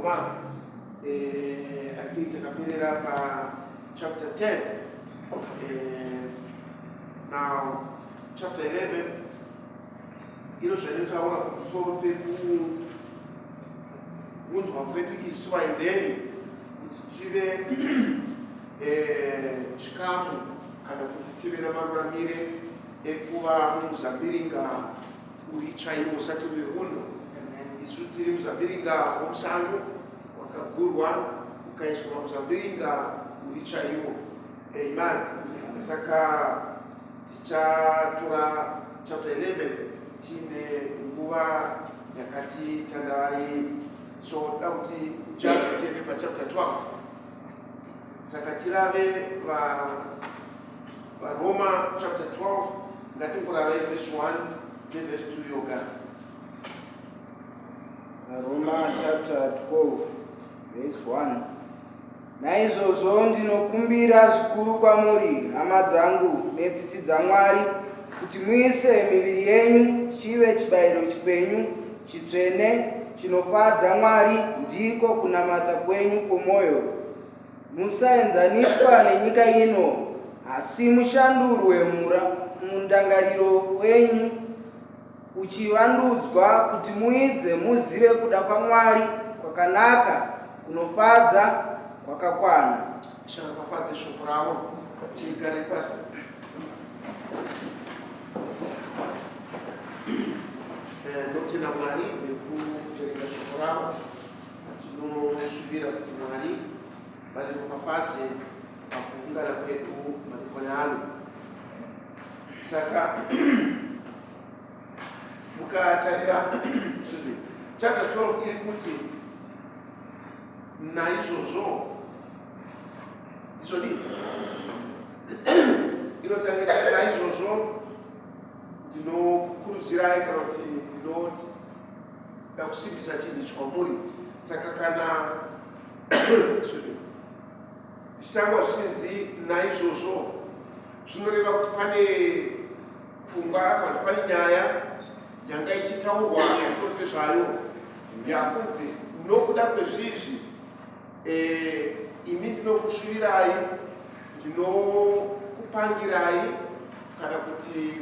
kuvaRoma. I think takaperera pa chapter 10. Now chapter 11 ino zvainotaura pamusoro pekuunzwa kwedu isu vaidheni kuti tive chikamu kana kuti tive namaruramire ekuva mumuzambiringa uri chaiwo usati uri uno. Isu tiri muzambiringa womusango wakagurwa ukaiswa muzambiringa uri chaiwo. Amen. Saka tichatora chapter 11 tiine nguva yakati tandavarei. So da kuti jambe tiende pachapter 12. Saka tirave va VaRoma chapter 12 ngatingoravai verse 1 neverse 2 yoga. Roma chapter 12 verse 1. Naizvozvo ndinokumbira zvikuru kwamuri, hama dzangu, netsitsi dzaMwari, kuti muise miviri yenyu chive chibayiro chipenyu, chitsvene, chinofadza Mwari, ndiko kunamata kwenyu kwomwoyo. Musaenzaniswa nenyika ino, asi mushandurwe mundangariro wenyu uchivandudzwa kuti muidze muzive kuda kwaMwari kwakanaka, kunofadza, kwakakwana. Ishe ropafadze shoko ravo. Tigare pasi. Ndinotenda Mwari nekuverenga shoko ravo. Tinoshuvira kuti Mwari variropafadze pakuungana kwedu madekwana ano. Saka mukatarira, excuse me, chapter 12 iri kuti naizvozvo ndizvodii inotanga ichiti naizvozvo ndinokukurudzirai kana kuti ndinoti ndakusimbisa chinhu ichi kwamuri. Saka kana zvichitangwa zvichinzi naizvozvo, zvinoreva kuti pane pfungwa kana kuti pane nyaya yanga ichitaurwa pamusoro pezvayo yakunzi nokuda kwezvizvi imi ndinokushuvirai, ndinokupangirai kana kuti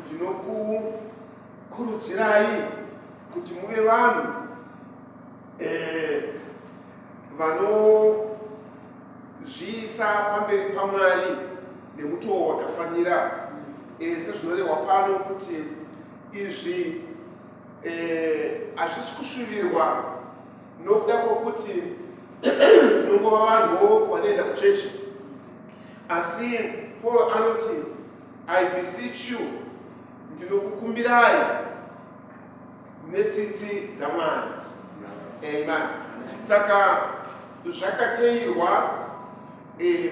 ndinokukurudzirai kuti muve vanhu vanozviisa pamberi paMwari nemutoo wakafanira. Sezvinorehwa pano kuti izvi hazvisi kushuvirwa nokuda kwokuti tinongova vanhuwo vanoenda kuchechi, asi Paul anoti, "I beseech you," ndinokukumbirai netsitsi dzaMwari. Amen. Saka zvakateirwa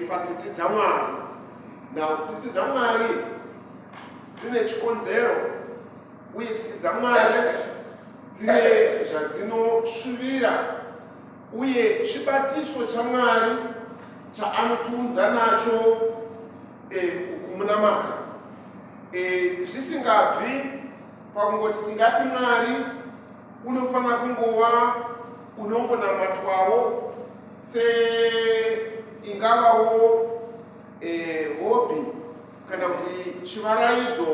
patsitsi dzaMwari. Now tsitsi dzaMwari dzine chikonzero uye tsitsi dzaMwari dzine zvadzinoshuvira uye chibatiso chaMwari chaanotiunza nacho kumunamata, zvisingabvi pakungoti tingati Mwari unofanira kungova unongonamatwawo seingavawo hobby kana kuti chivaraidzo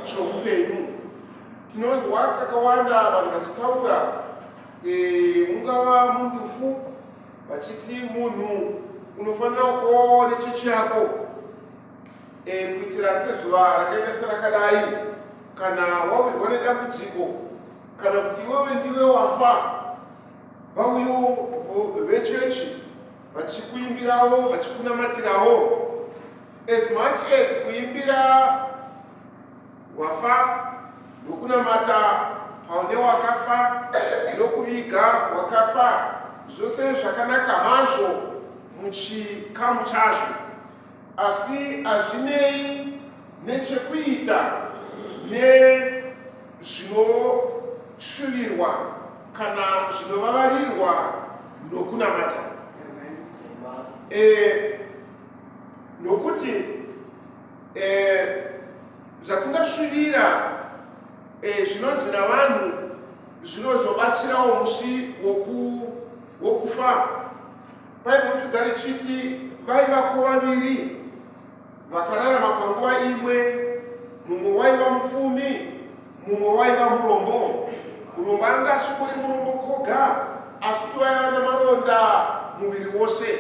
choupenyu. Tinonzwa kakawanda vanhu vachitaura, mungava mundufu, vachiti munhu unofanira kuvawo nechechi yako kuitira sezuva rakaita serakadai, kana wawirwa nedambudziko kana kuti iwewe ndiwe wafa, vauyo vechechi vachikuimbirawo, vachikunamatirawo. As much as kuimbira wafa nokunamata paune wakafa nokuviga wakafa zvose zvakanaka hazvo muchikamu chazvo, asi hazvinei nechekuita nezvinoshuvirwa kana zvinovavarirwa nokunamata, nokuti zvatingashuvira zvinonzi navanhu zvinozobatsirawo musi woku kufa, Bhaibheri rinotudza richiti vaivako vaviri vakararama panguva imwe, mumwe waiva mupfumi, mumwe waiva murombo. Murombo anga asingori murombo koga, asi kuti waiva namaronda muviri wose.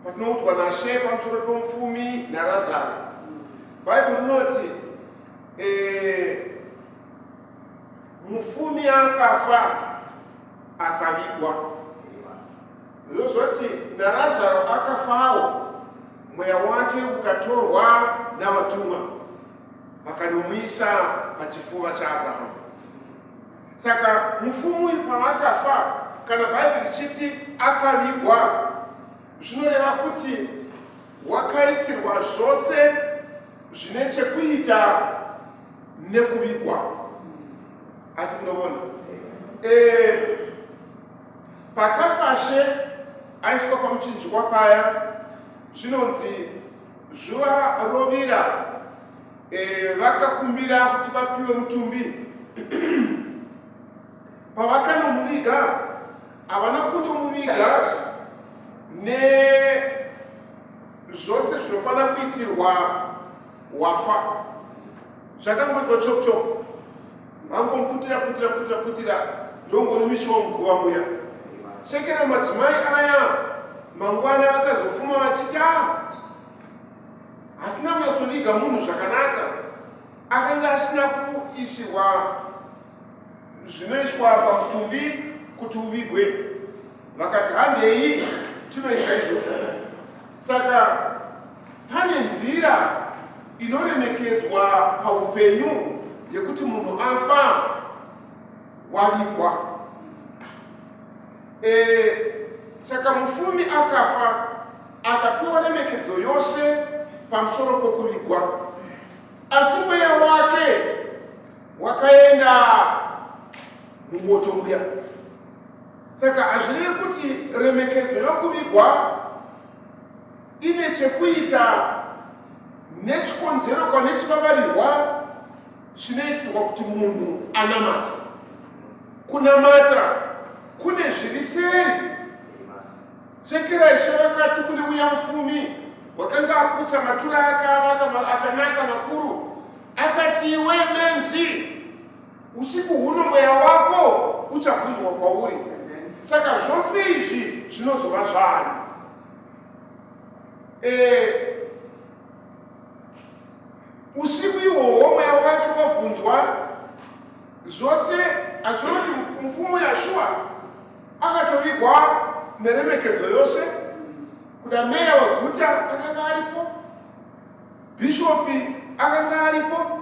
Patinoudzwa naShe pamusoro pemupfumi naRazaro, Bhaibheri rinoti eh, mupfumi akafa akavigwa. Zvozoti naRazaro akafawo, mweya wake ukatorwa navatumwa vakanomuisa pachifuva chaAbrahamu. Saka mupfumi uyu paakafa, kana Bhaibheri richiti akavigwa, zvinoreva kuti wakaitirwa zvose zvine chekuita nekuvigwa. Ati munoona e, pakafashe aiswa pamuchinjikwa paya, zvinonzi zuva rovira e, vakakumbira kuti vapiwe mutumbi. Pavakanomuviga, havana kundomuviga nezvose zvinofanira kuitirwa wafa, zvakangoitwa chop chop, vangomuputira putira putira putira, ndongonomiswa muguva muya. Sekera madzimai aya mangwana vakazofuma vachiti, ah, hatina kunyatsoviga munhu zvakanaka, akanga asina kuisirwa zvinoiswa pamutumbi kuti uvigwe. Vakati handei tinoisa izvozvo. Saka pane nzira inoremekedzwa paupenyu yekuti munhu afa wavigwa. E, saka mufumi akafa akapiwa remekedzo yose pamusoro pokuvigwa, asi mweya wake wakaenda mumoto muya. Saka hazvirevi kuti remekedzo yokuvigwa ine chekuita nechikonzero kana nechivavarirwa chinoitirwa kuti munhu anamate. Kunamata kune zviri seri. Chekera Ishe vakati kune uya mufumi wakanga aputsa matura akavaka akanaka makuru, akati, iwe benzi, usiku huno mweya wako uchabvunzwa kwauri, saka zvose izvi zvinozova zvaani? E, usiku ihwohwo mweya wake wabvunzwa zvose. Hazvinoti mupfumi Yashuwa akatovigwa neremekedzo yose, kuda meya weguta akanga aripo, bhishopi akanga aripo,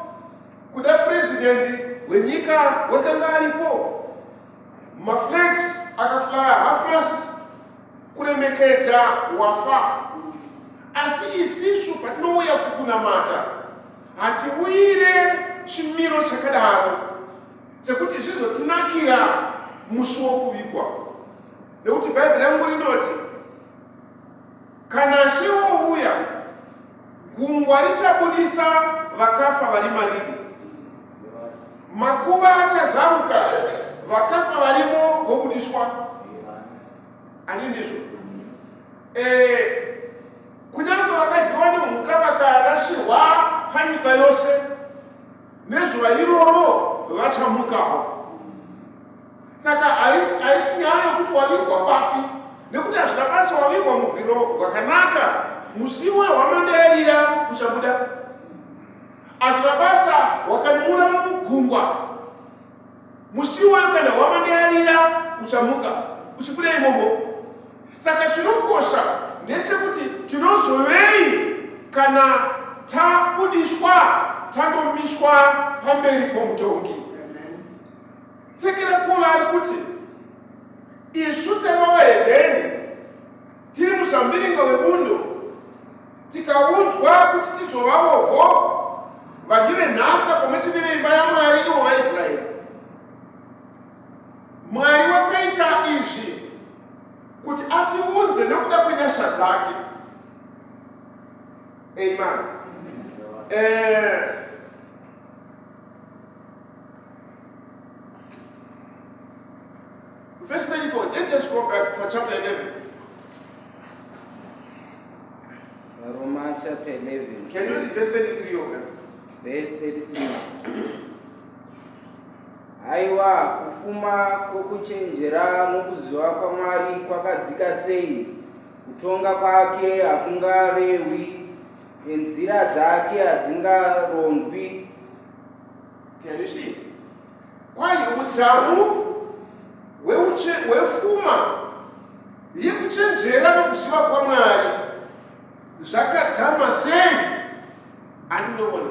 kuda purezidendi wenyika wakanga aripo, maflags akaflya half mast kuremekedza wafa. Asi isisu patinouya kukunamata hatiuyire chimiro chakadaro chekuti zvizotinakira musi wokuvigwa, nekuti Bhaibheri rangu rinoti kana She wouya, gungwa richabudisa vakafa vari mariri, makuva achazaruka, vakafa varimo vobudiswa. Ani ndizvo? E, kunyange vakadyiwa nemhuka vakarashirwa panyika yose, nezuva iroro vachamukawo. Saka haisi nyaya yokuti wavigwa papi, nekuti hazvina basa wavigwa mugwiro gwakanaka, musi wehwamanda yarira uchabuda. Hazvina basa wakanyura mugungwa, musi iwoyo kana hwamanda yarira uchamuka uchibuda imomo. Saka chinokosha ndechekuti tinozovei kana tabudiswa tandomiswa pamberi pomutongi. Tsikira Paul ari kuti isu taiva vahedheni tiri muzambiringa webundo, tikaunzwa kuti tizovavowo vadyi venhaka pamwe chete veimba yaMwari, ivo vaIsraeri. Mwari wakaita izvi kuti atiunze nekuda kwenyasha dzake. Amen. Eh, verse 34, let's just go back. Pachapter 11. Roma chapter 11. Can you read verse 33 yoga? Verse 33. Haiwa, kufuma kwokuchenjera nokuziva kwaMwari kwakadzika sei! Kutonga kwake hakungarehwi, nenzira dzake hadzingarondwi. Can you see? Kwai udzamu hwefuma yekuchenjera nokuziva kwaMwari zvakadzama sei? Andinoona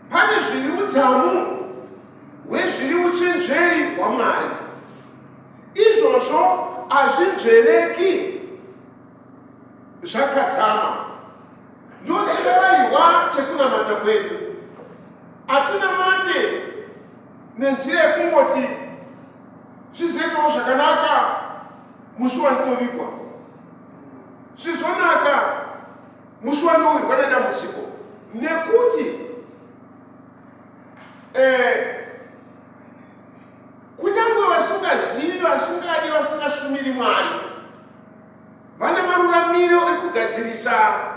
pane zviri udzamu hwezviri uchenjeri hwaMwari. Izvozvo hazvinzvereki zvakadzama. Ndochirevaiwa chekunamata kwedu. Hatinamate nenzira yekungoti zvizoitawo zvakanaka musi wandinovigwa, zvizonaka musi wandowirwa nedambudziko, nekuti eh, kunyange vasingazivi, vasingadi, vasingashumiri Mwari vane maruramiro ekugadzirisa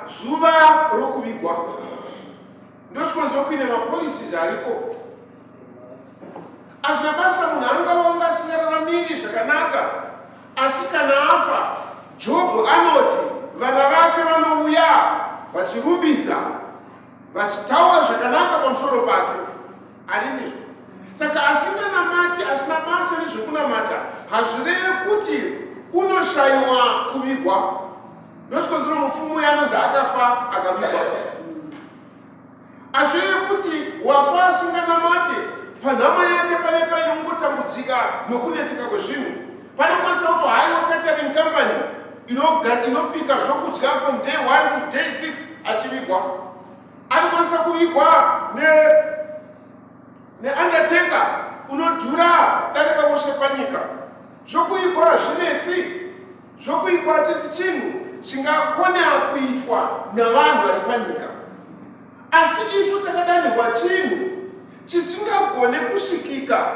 zuva rokuvigwa. Ndochikonzero kuine mapolicies ariko. Hazvina basa munhu angava unga asingararamiri zvakanaka, asi kana afa, Jobho anoti vana vake vanouya vachirumbidza vachitaura zvakanaka pamusoro pake. Ani ndizvo. Saka asinganamati, asina basa nezvekunamata, hazvireve kuti unoshayiwa kuvigwa. Ndochikonzero mufumu uya anonzi akafa akavigwa. Hazvireve kuti wafa asinganamate, panhamo yake pane paine kungotambudzika nokunetseka kwezvinhu. Panokwanisa kutohaiwa catering company inobika zvokudya from day 1 to day 6 achivigwa. Anokwanisa kuvigwa neundertaker unodhura kudarika vose panyika. Zvokuigwa hazvinetsi. Zvokuigwa hachisi chinhu chingakona kuitwa navanhu vari panyika. Asi isu takadanirwa chinhu chisingagone kusvikika,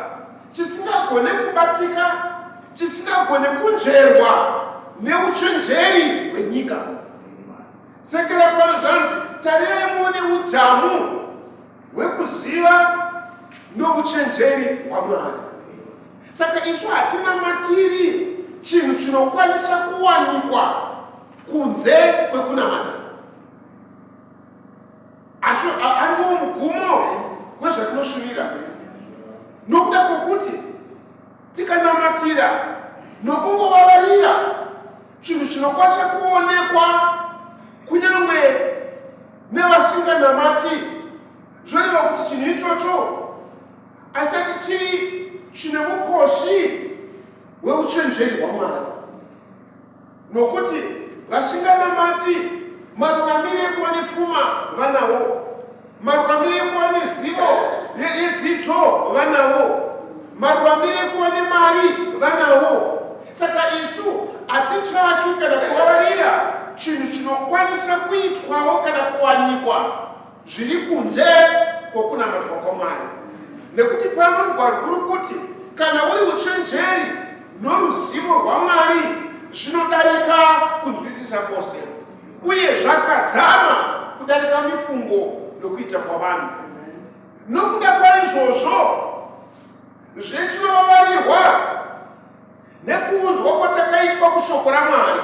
chisingagone kubatika, chisingagone kunzverwa neuchenjeri hwenyika. Sekera pano zvanzi, tarirai muone udzamu hwekuziva nouchenjeri hwaMwari. Saka isu hatina matiri chinhu chinokwanisa kuwanikwa kunze kwekunamata. Asi ariwo mugumo wezvatinoshuvira nokuda kwokuti tikanamatira nokungovavarira chinhu chinokwanisa kuonekwa kunyange nevasinganamati, zvoreva kuti chinhu ichocho asati chiri chine ukoshi hweuchenjeri hwaMwari, nokuti vasinganamati maruramiro ekuva nefuma vanawo, maruramiro ekuva nezivo yedzidzo vanawo, maruramiro ekuva nemari vanawo. Saka isu hatitsvaki kana kuvavarira chinhu chinokwanisa kuitwawo kana kuwanikwa zviri kunze kwokunamatwa kwaMwari. Nekuti pano rugwaro rwuri kuti kana uri uchenjeri noruzivo rwaMwari zvinodarika kunzwisisa kwose uye zvakadzama kudarika mifungo nokuita kwavanhu. Nokuda kwaizvozvo zvechinovavarirwa Nekuunzwa kwatakaitwa kushoko raMwari,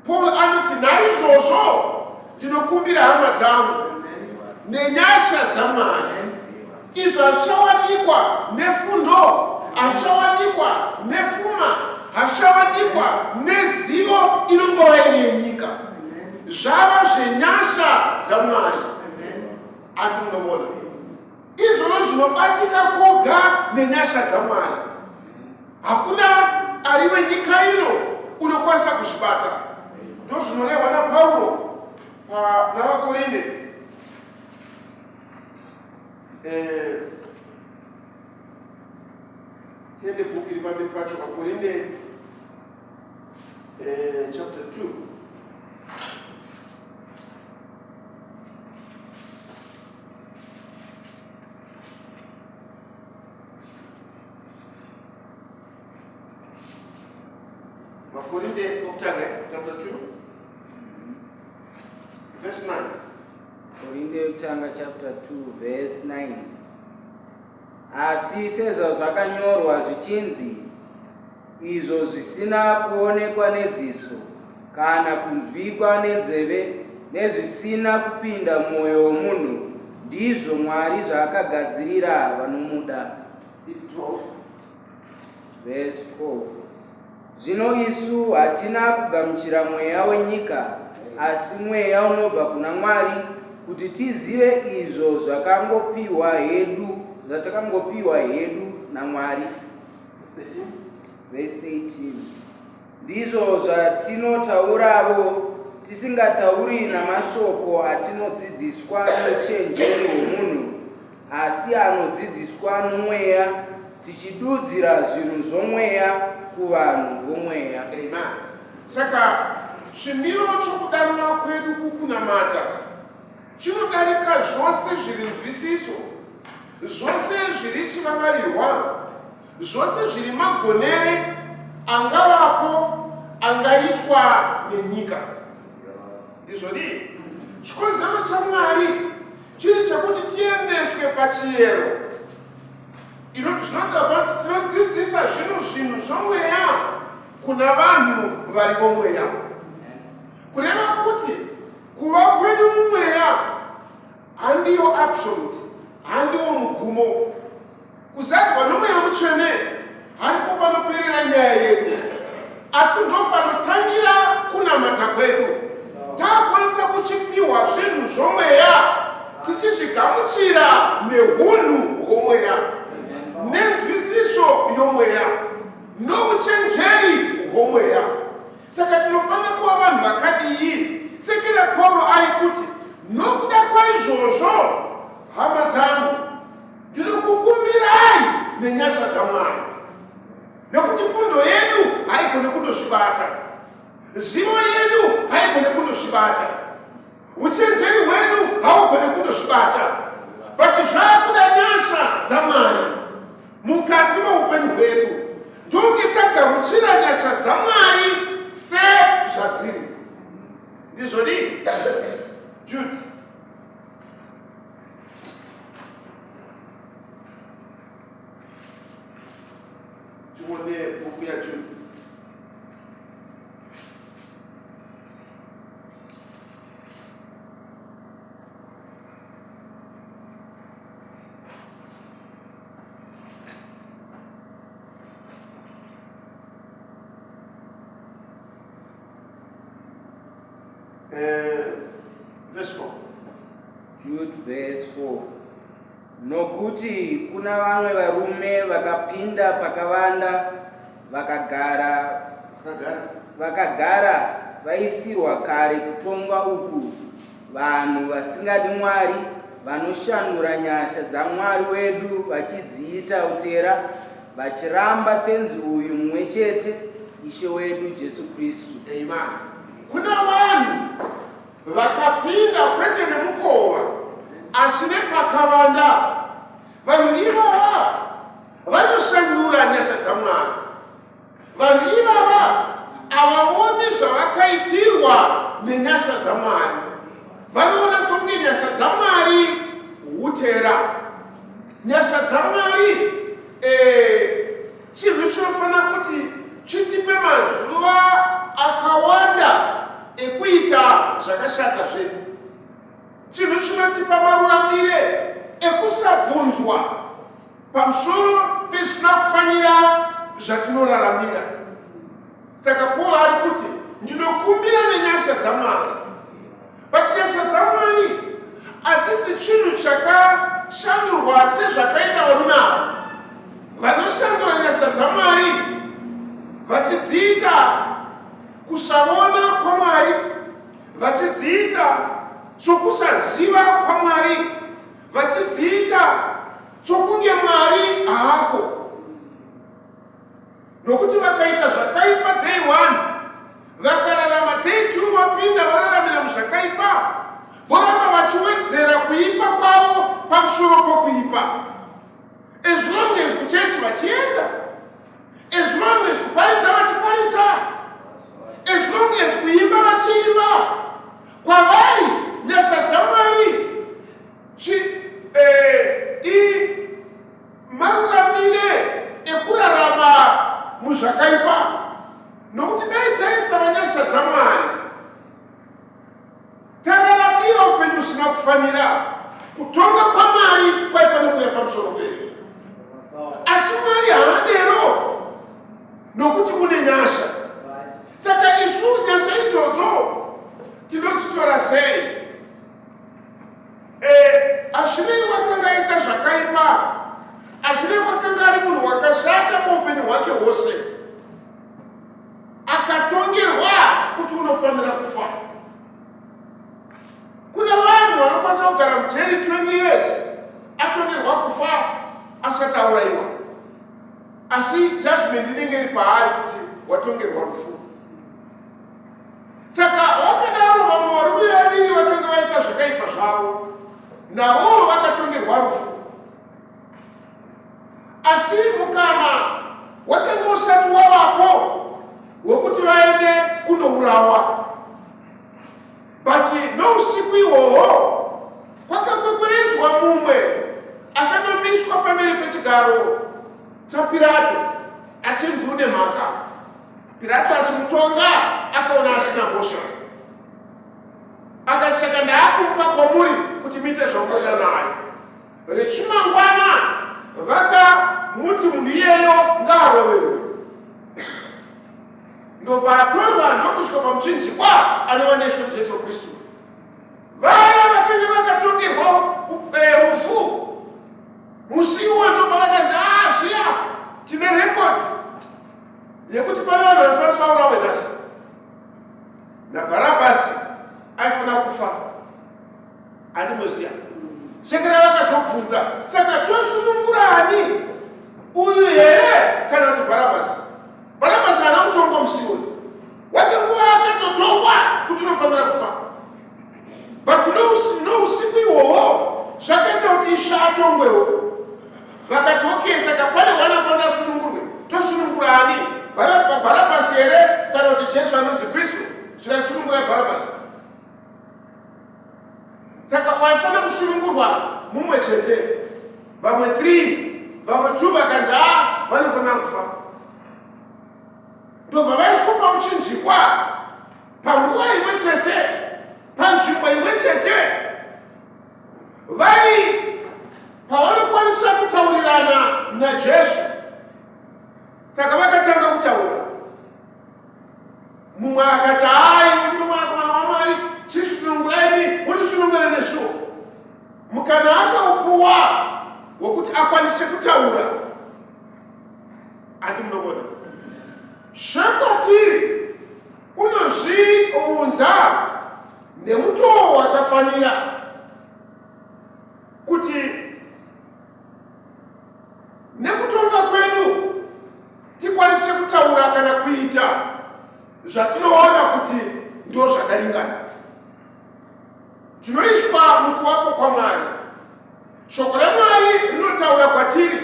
Paul anoti, Naizvozvo ndinokumbira hama dzangu, nenyasha dzaMwari. Izvo hazvichawanikwa nefundo, hazvichawanikwa nefuma, hazvichawanikwa nezivo inongova iri yenyika. Zvava zvenyasha dzaMwari. Ati munoona izvozvo zvinobatika koga nenyasha dzaMwari. Hakuna ari wenyika ino unokwanisa kuzvibata. Ndozvinorehwa naPauro pana vaKorinde eh, tiende bhuku iri pamberi pacho vaKorinde eh, chapter 2. Vakorinde wokutanga chapter 2 verse 9. Korinde yekutanga chapter 2 verse 9. Asi sezvazvakanyorwa zvichinzi, izvo zvisina kuonekwa neziso, kana kunzwikwa nenzeve, nezvisina kupinda mumwoyo womunhu, ndizvo Mwari zvaakagadzirira vanomuda. 12. Verse 12. Zvino isu hatina kugamuchira mweya wenyika, asi mweya unobva kuna Mwari, kuti tizive izvo zvakangopiwa hedu, zvatakangopiwa hedu naMwari. Verse 13. Ndizvo zvatinotauravo, tisingatauri namashoko atinodzidziswa nouchenjeri hwomunhu, asi anodzidziswa nomweya, tichidudzira zvinhu zvomweya kuvanhu vomweya. Amen. Saka chimiro chokudanwa kwedu kukunamata chinodarika zvose zviri nzwisiso, zvose zviri chivavarirwa, zvose zviri magonere angavapo angaitwa nenyika. Ndizvodii? Chikonzero chaMwari chiri chekuti tiendeswe pachiyero. Zvinotaura kuti tinodzidzisa zvinhu zvinhu zvomweya kuna vanhu vari vomweya. Kureva kuti kuva kwedu mumweya handiyo absolute, handiwo mugumo. Kuzadzwa noMweya Mutsvene handipo panoperera nyaya yedu, asi ndopanotangira kunamata kwedu. Takwanisa kuchipiwa zvinhu zvomweya tichizvigamuchira nehunhu hwomweya, nenzwisiso yomweya, nouchenjeri hwomweya. Saka tinofanira kuva vanhu vakadii? Sekera Pauro ari kuti, nokuda kwaizvozvo, hama dzangu, Ndinokukumbirai nenyasha dzaMwari, nekuti fundo yedu haigone kundozvibata, zivo yedu haigone kundozvibata, uchenjeri hwedu haugone kundozvibata, but zvakuda nyasha dzaMwari mukati meupenyu hwedu, ndonge tagamuchira nyasha dzaMwari sezvadziri. Ndizvodii Jude? Tione bhuku yaJude. Verse 4. Jude verse 4. Nokuti kuna vamwe varume vakapinda pakavanda vakagara Vakagara. vakagara vaisirwa kare kutongwa uku, vanhu vasingadi Mwari vanoshandura nyasha dzaMwari wedu vachidziita utera, vachiramba Tenzi uyu mumwe chete, Ishe wedu Jesu Kristu. Amen. Kuna vanhu Vakapinda kwete nemukova asi nepakavanda. Vanhu ivava vanoshandura nyasha dzaMwari. Vanhu ivava havavoni zvavakaitirwa nenyasha dzaMwari. Vanoona sokunge nyasha dzaMwari hutera. Nyasha dzaMwari eh, Chinhu chinofanira kuti chitipe mazuva akawanda ekuita zvakashata zvedu. Chinhu chinotipa maruramire ekusabvunzwa pamusoro pezvisina kufanira zvatinoraramira. Saka Paul ari kuti ndinokumbira nenyasha dzaMwari. But nyasha dzaMwari hadzisi chinhu chakashandurwa sezvakaita varume ava vanoshandura nyasha dzaMwari vachidziita kusavona kwaMwari, vachidziita sokusaziva kwaMwari, vachidziita sokunge Mwari haako. Nokuti vakaita zvakaipa day one, vakararama day two, vapinda vararamira muzvakaipa, voramba vachiwedzera kuipa kwavo pamusoro pokuipa. As long as kuchechi vachienda, as long as kuparidza vachiparidza. Kwavari nyasha dzaMwari chi, eh, i maruramire ekurarama muzvakaipa, nokuti dai dzaisava nyasha dzaMwari, tararamira upenyu husina kufanira. Kutonga kwaMwari kwaifanira kuuya pamusoro pedu, asi Mwari haadero nokuti une nyasha. Saka isu nyasha idzodzo tinodzitora sei? Eh, Azvinei wakanga aita zvakaipa, Azvinei wakanga ari munhu wakashata muupenyu hwake hwose, akatongerwa kuti unofanira kufa. Kune vanhu vanokwanisa kugara mujeri 20 years atongerwa kufa asati aurayiwa, asi judgment inenge iri paari kuti watongerwa rufu. Saka vakadaro vamwe varume vaviri vakanga vaita zvakaipa zvavo, navowo vakatongerwa rufu. Asi mukana wakanga usati wavapo wekuti vaende kundourawa. But nousiku ihwohwo kwakakwekweredzwa mumwe akandomiswa pamberi pechigaro chaPirato achinzi une mhaka. Pirato achimutonga akaona asina mhosva, akati, saka ndaakumupa kwamuri kuti muite zvamunoda naye. Rechimangwana vakamuti munhu iyeyo ngaaroverwe. Ndobva atorwa ndokusvika pamuchinjikwa anova neShe Jesu Kristu. Vaya vakanga vakatongerwa eh, rufu musi iwoyo ndopavakanzi, ah, zviya tine record yekuti pane vanhu vanofanira kuti vaurawe nhasi. NaBharabhasi aifanira kufa, andimoziya sekera. Vakazobvunza, saka tosunungura ani, uyu here kana kuti Bharabhasi? Bharabhasi haana kutongwa musi uyu wake, nguva akatotongwa kuti unofanira kufa. But nousiku ihwohwo zvakaita kuti Ishe atongwewo. Vakati, okay, saka pane wanofanira asunungurwe, tosunungura ani, Bharabhasi here kana kuti Jesu anonzi Kristu? Zvikasunungura Bharabhasi. Saka waifanira kusunungurwa mumwe chete, vamwe 3, vamwe 2 vakanzi a vanofanira kufa. Ndobva vaiswa pamuchinjikwa panguva imwe chete, panzvimbo imwe chete, vari pavanokwanisa kutaurirana naJesu. Saka vakatanga kutaura. Mumwe akati, hai, muri mwanakomana waMwari, chisununguraimi, murisunungure nesuwo. Mukana akaupuwa wokuti akwanise kutaura. Ati munoona zvekwatiri, unozviunza nemutoo wakafanira kuti nekutonga kwedu tikwanise kutaura kana kuita zvatinoona kuti ndo zvakaringana. Tinoiswa mukuvapo kwaMwari. Shoko raMwari rinotaura kwatiri,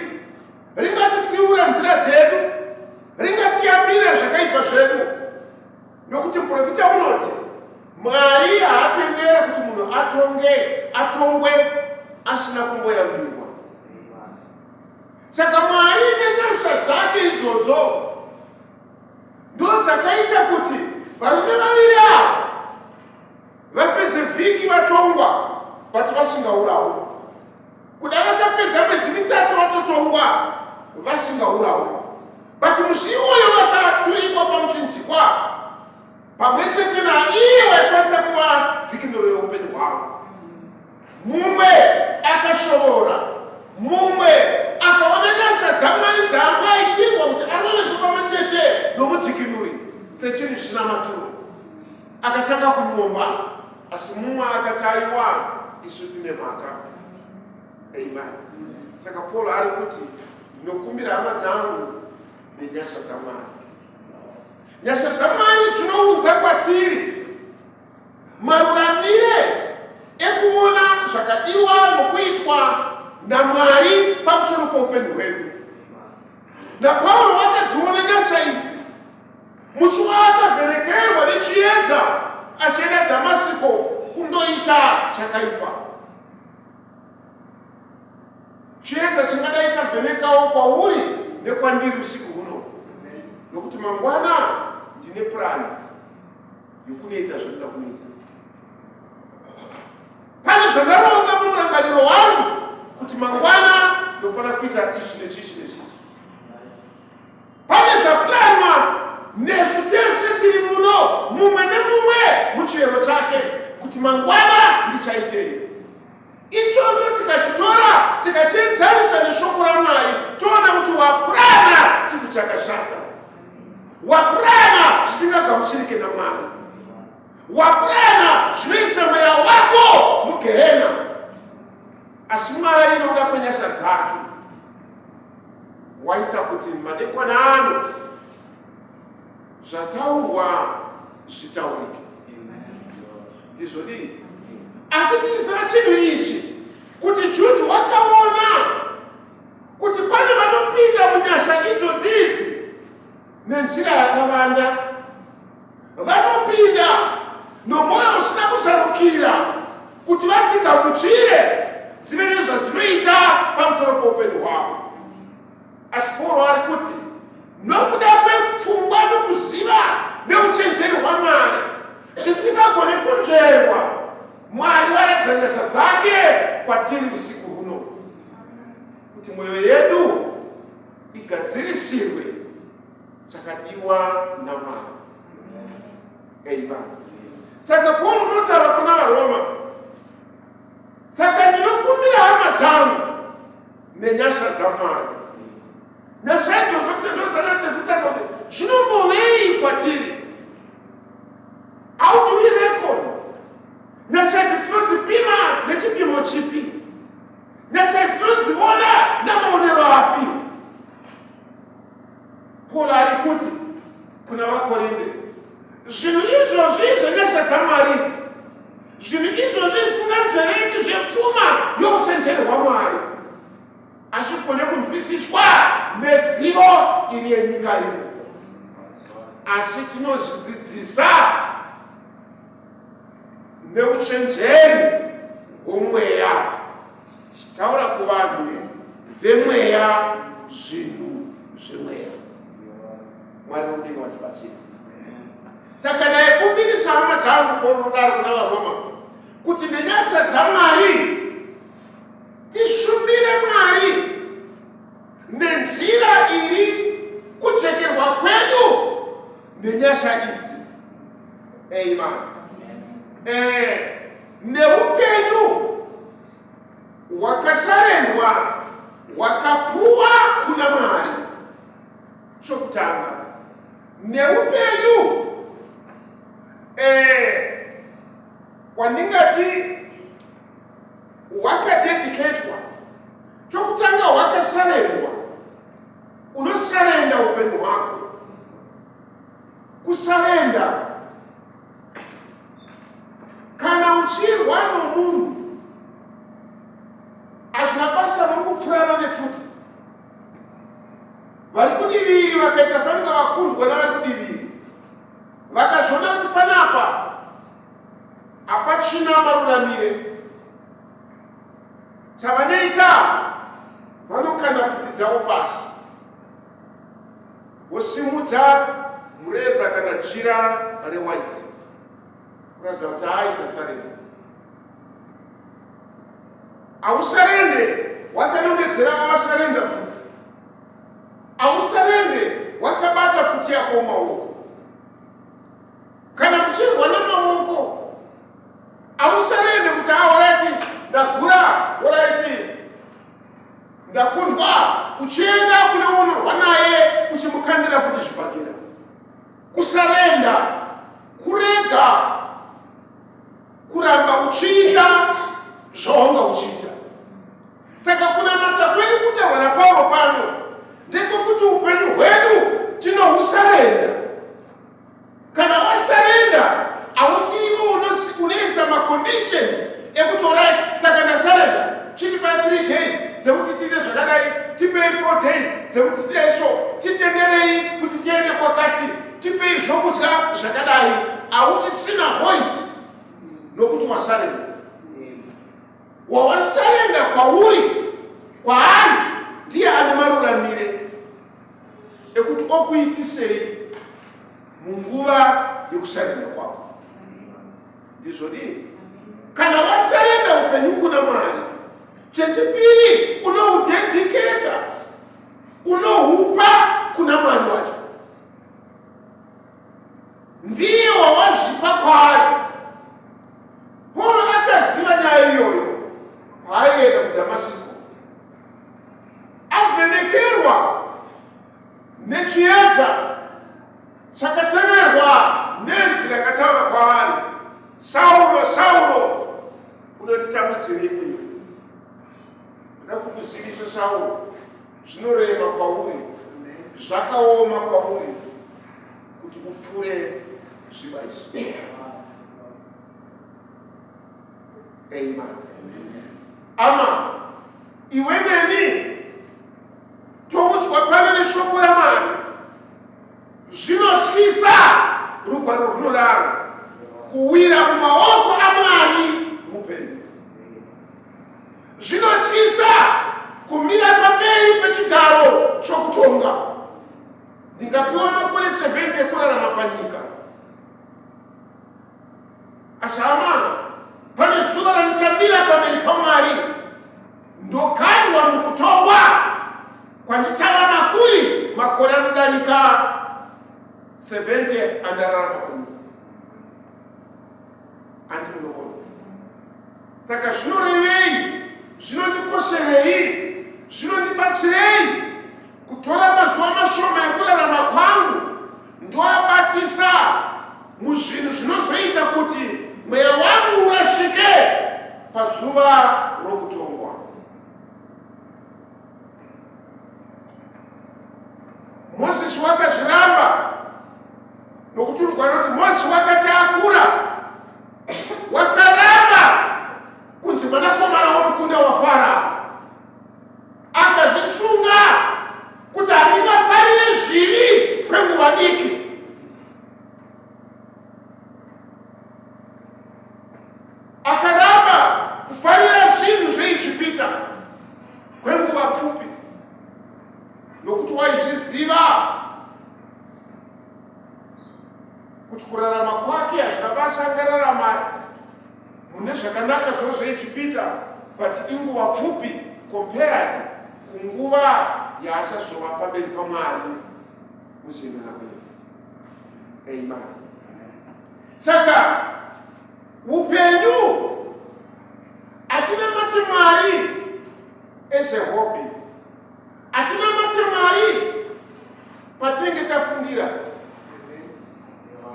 ringatitsiura nzira dzedu, ringatiyambira zvakaipa zvedu, nokuti muprofita unoti Mwari haatendere kuti munhu atonge atongwe asina kumboyambirwa. Saka Mwari nenyasha dzake idzodzo ndo dzakaita kuti varume vaviri ava vapedze vhiki vatongwa, but vasingaurawe. Kuda vakapedza mwedzi 3 vatotongwa vasingaurawe, but musi iwoyo vakaturikwa pamuchinjikwa pamwe chete naiye waikwanisa kuva dzikinuro yeupenyu hwavo. Mumwe akashovora, mumwe akaona nyasha dzaMwari dzaanga aitirwa kuti aroverwe pamwe chete nomudzikinuri sechinhu chisina maturo, akatanga kunyomba. Asi mumwe akati, aiwa, isu tine mhaka. Amen. Saka Paul ari kuti, ndinokumbira hama dzangu nenyasha dzaMwari. Nyasha dzaMwari dzinounza kwatiri maruramire ekuona zvakadiwa nokuitwa naMwari pamusoro poupenyu hwedu. NaPauro wakadziona nyasha idzi musi waakavhenekerwa nechiedza achienda Dhamasiko. kundoita chakaipa. Chiedza chingadai chavhenekawo kwauri nekwandiri usiku huno, nokuti mangwana ndine purani yokunoita zvandinoda kunoita. Pane zvandaronga mumurangariro wangu kuti mangwana ndofanira kuita ichi nechichi nechichi. Pane zvaplanwa nesu tese tiri muno, mumwe nemumwe muchiyero chake, kuti mangwana ndichaitei. Ichocho tikachitora tikachienzanisa neshoko raMwari toona kuti wapurana chinhu chakashata, wapurana zvisingagamuchirike naMwari, wapurana zvinoisa mweya wako mugehena. Asi Mwari nokuda kwenyasha dzake waita kuti madekwana ano zvataurwa zvitaurike. Ndizvo dii? Asi tichiziva chinhu ichi kuti Judhi wakaona kuti pane vanopinda munyasha idzodzi idzi nenzira yakavanda, vanopinda nomwoyo usina kuzarukira kuti vadzigamuchire dzive nezvadzinoita pamusoro poupenyu hwavo. Asi Pauro ari kuti nokuda kwepfungwa nokuziva neuchenjeri hwaMwari zvisingagone kunzverwa, Mwari waratidza nyasha dzake kwatiri usiku huno kuti mwoyo yedu igadzirisirwe chakadiwa naMwari. Amen. Saka Pauro unotaura kuna vaRoma, saka ndinokumbira hama dzangu nenyasha dzaMwari. Nyasha idzodzo tendozana tezotasa kuti zvinombovei kwatiri. How do we reckon? Nyasha idzi tinodzipima nechipimo chipi? Nyasha idzi tinodziona namaonero api? Paul ari kuti kuna vaKorinde, zvinhu izvozvi zvenyasha dzaMwari idzi, zvinhu izvozvi zvisinganzvereki zvepfuma youchenjeri hwaMwari, hazvigone kunzwisiswa nezivo iri yenyika ino, asi tinozvidzidzisa neuchenjeri hwomweya, tichitaura kuvanhu vemweya zvinhu zvemweya. Mwari wekudenga vatibatsire. Saka ndaikumbirisa hama dzangu, Pauro unodaro kuna vaRoma, kuti nenyasha dzaMwari tishumire Mwari nenzira iri kujekerwa kwedu nenyasha idzi. Amen. Eh, neupenyu hwakasarendwa hwakapuwa kuna Mwari chokutanga neupenyu eh, wandingati hwakadediketwa chokutanga hwakasarendwa. Unosarenda upenyu hwako. Kusarenda kana uchirwa nomunhu hazvina basa, muri kupfurana nepfuti, vari kudiviri vakaita fanika vakundwa navari kudiviri, vakazviona kuti panapa hapachina maruramire, chavanoita vanokanda pfuti dzavo pasi, vosimudza mureza kana jira rewhite kuratidza kuti aita sarenda. Hausarende wakanongedzera wasarenda pfuti, hausarende wakabata pfuti yako mumaoko. Kana muchirwa namaoko hausarende kuti aoraiti ndagura, oraiti ndakundwa, uchienda kune unorwa naye uchimukandira futi zvibhakera. Kusarenda kurega kuramba uchiita zvawanga uchiita. Saka kunamata kwedu kutaurwa naPauro pano ndekwekuti upenyu hwedu tinohusarenda. Kana wasarenda hausi iwe unoisa maconditions ekuti alright, saka ndasarenda, chitipai 3 days dzekuti tiite zvakadai, tipei 4 days dzekuti tiite so, titenderei kuti tiende kwakati, tipei zvokudya zvakadai. Hauchisina voice. Nokuti wasarenda. Wawasarenda kwauri, kwaari ndiye ane maruramire ekuti okuitisei munguva yekusarenda kwako. Ndizvo dii? Kana wasarenda upenyu kuna Mwari, chechipiri unoudedicata, unohupa kuna Mwari wacho. Ndiye wawazvipa kwaari. Pauro akaziva nyaya iyoyo paaienda kuDhamasiko. Avhenekerwa nechiedza chakateverwa nenzwi rakataura kwaari, Sauro, Sauro, unonditambudzirei iwe? Ndoda kukuzivisa Sauro, zvinorema kwauri, zvakaoma kwauri kuti upfure zvibaiso. Amen. Ama iwe neni toudzwa pano neshoko raMwari zvinotyisa rugwaro runodaro kuwira mumaoko aMwari mupenyu. Zvinotyisa kumira pamberi pechigaro chokutonga. Ndingapiwa makore 70 ekurarama panyika. Asi hama, pane zuva randichamira pamberi paMwari ndokandwa mukutongwa kwandichava makuri makore anodarika 70 andararama panyika. Anti munoona. Saka zvinorevei? Zvinondikosherei? Zvinondibatsirei kutora mazuva mashoma ekurarama kwangu ndoabatisa muzvinhu zvinozoita kuti mweya wangu urashike pazuva rokutongwa? Mosesi wakazviramba nokuti rugwaro runoti Mosesi wakati akura wakaramba kunzi mwanakomana womukunda waFarao, akazvisunga kuti handingafarire zvivi kwenguva diki. Akaramba kufarira zvinhu zveIjipita kwenguva pfupi nokuti waizviziva kuti kurarama kwake hazvina basa, angararama mune zvakanaka zvavo zveIjipita but inguva pfupi compared kunguva yaachazova pamberi paMwari muzemera weve. Amen. Saka upenyu hatinamati Mwari as a hobby, hatinamati Mwari patinenge tafungira,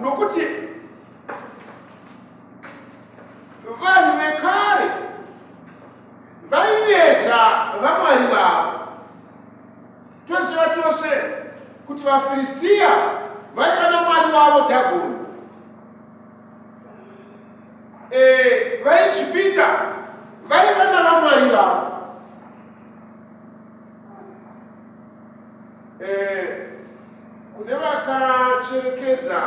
nokuti vanhu vekare vaiveza vamwari vavo. Toziva tose kuti vaFiristiya vaiva namwari wavo Dhagoni. E, vaIjipita vaiva navamwari vavo. E, kune vakacherekedza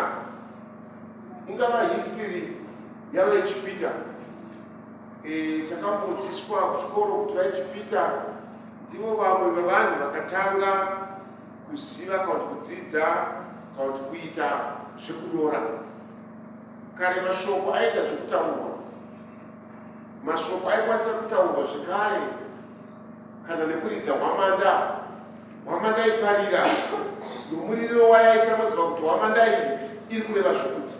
ingava history yavaIjipita, e, takambodzidziswa kuchikoro kuti vaIjipita ndivo vamwe vevanhu vakatanga kuziva kana kuti kudzidza kana kuti kuita zvekunyora. Kare mashoko aiita zvekutaurwa, mashoko aikwanisa kutaurwa zvekare kana nekuridza hwamanda. Hwamanda ikarira nomuririro wayaita moziva kuti hwamanda iyi iri kureva zvekuti.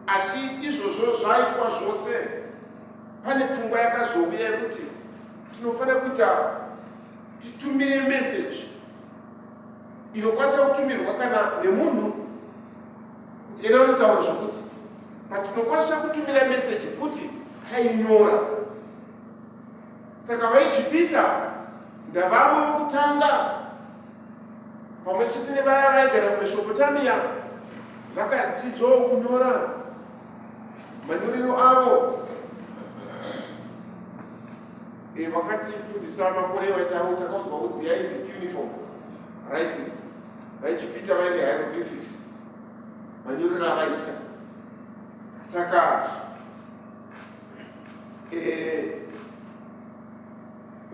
Asi izvozvo zvaitwa zvose, pane pfungwa yakazouya yekuti tinofanira kuita titumire meseji inokwanisa kutumirwa kana nemunhu kuti ena unotaura zvokuti, but tinokwanisa kutumira meseji futi tainyora. Saka vaIjipita ndavamwe vokutanga pamwe chete nevaya vaigara kuMesopotamia vakadzidzawo kunyora manyorero avo. E, vakatifundisa makore vaitawo takaudzwa kunzi yainzi cuneiform writing. VaIjipita vaine hieroglyphics manyorero avaita. Saka eh,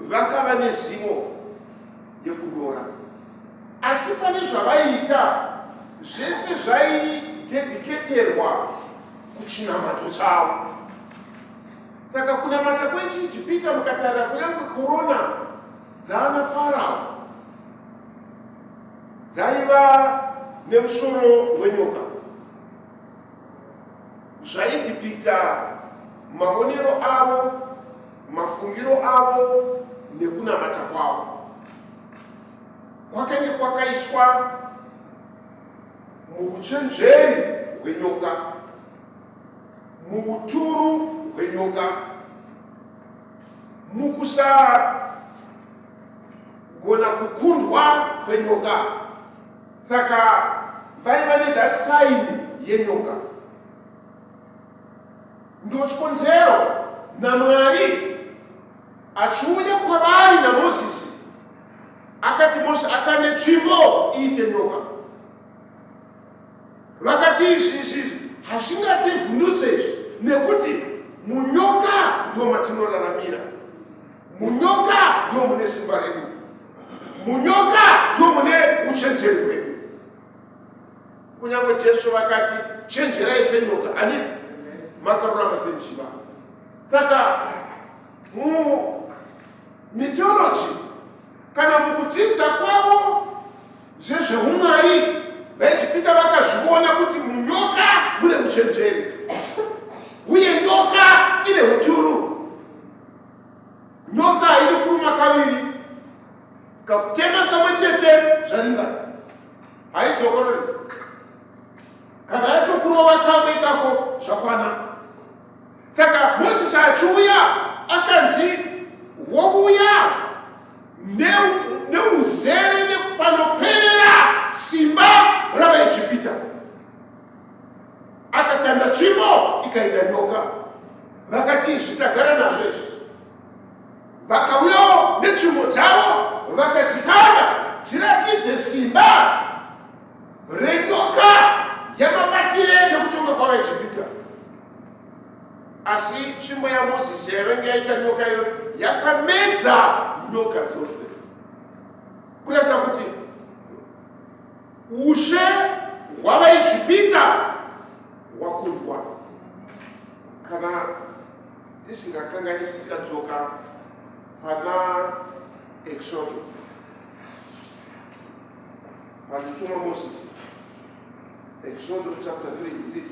vakava nezivo yekunyora, asi pane zvavaiita zvese zvaidediketerwa kuchinamato chavo. Saka kunamata kwechiIjipita, mukatarira kunyange korona dzaana Farao dzaiva nemusoro wenyoka, zvaidhipikita maonero avo, mafungiro avo nekunamata kwavo kwakange kwakaiswa muuchenjeri hwenyoka, muuturu hwenyoka, mukusagona kukundwa kwenyoka. Saka vaiva nethat sign yenyoka. Ndochikonzero naMwari achiuya kwavari naMozisi akati, Mozisi akande tsvimbo iite nyoka. Vakati izvi izvi izvi hazvingativhundutse izvi, nekuti munyoka ndo matinoraramira, munyoka ndo mune simba redu, munyoka ndo mune uchenjeri hwedu. Kunyange Jesu vakati chenjerai senyoka, anditi makarurama senjiva. Saka mumythology kana mukudzidza kwavo zvezveumwari, vaEgipita vakazviona kuti munyoka mune uchenjeri uye nyoka ine uturu. Nyoka haidi kuruma kaviri, kakutema kamwe chete zvaringana, haidzokorori. Kana yatokurova kamwe ikako zvakwana. Saka Mozisi achiuya akanzi wouya neuzere panoperera simba ravaEgipita. Akakanda tsvimbo ikaita nyoka. Vakati izvi tagara nazvo izvi. Vakauyawo netsvimbo dzavo vakadzikanda dziratidze simba renyoka yamabatire nekutonga kwavaEgipita. Asi tsvimbo yaMozisi yaivenge yaita nyoka iyo yakamedza nyoka dzose, kuratidza kuti ushe hwavaEgipita hwakundwa. Kana tisingakanganisi tikadzoka pana Exodo panotuma Mozisi, Exodo chapter 3, is it?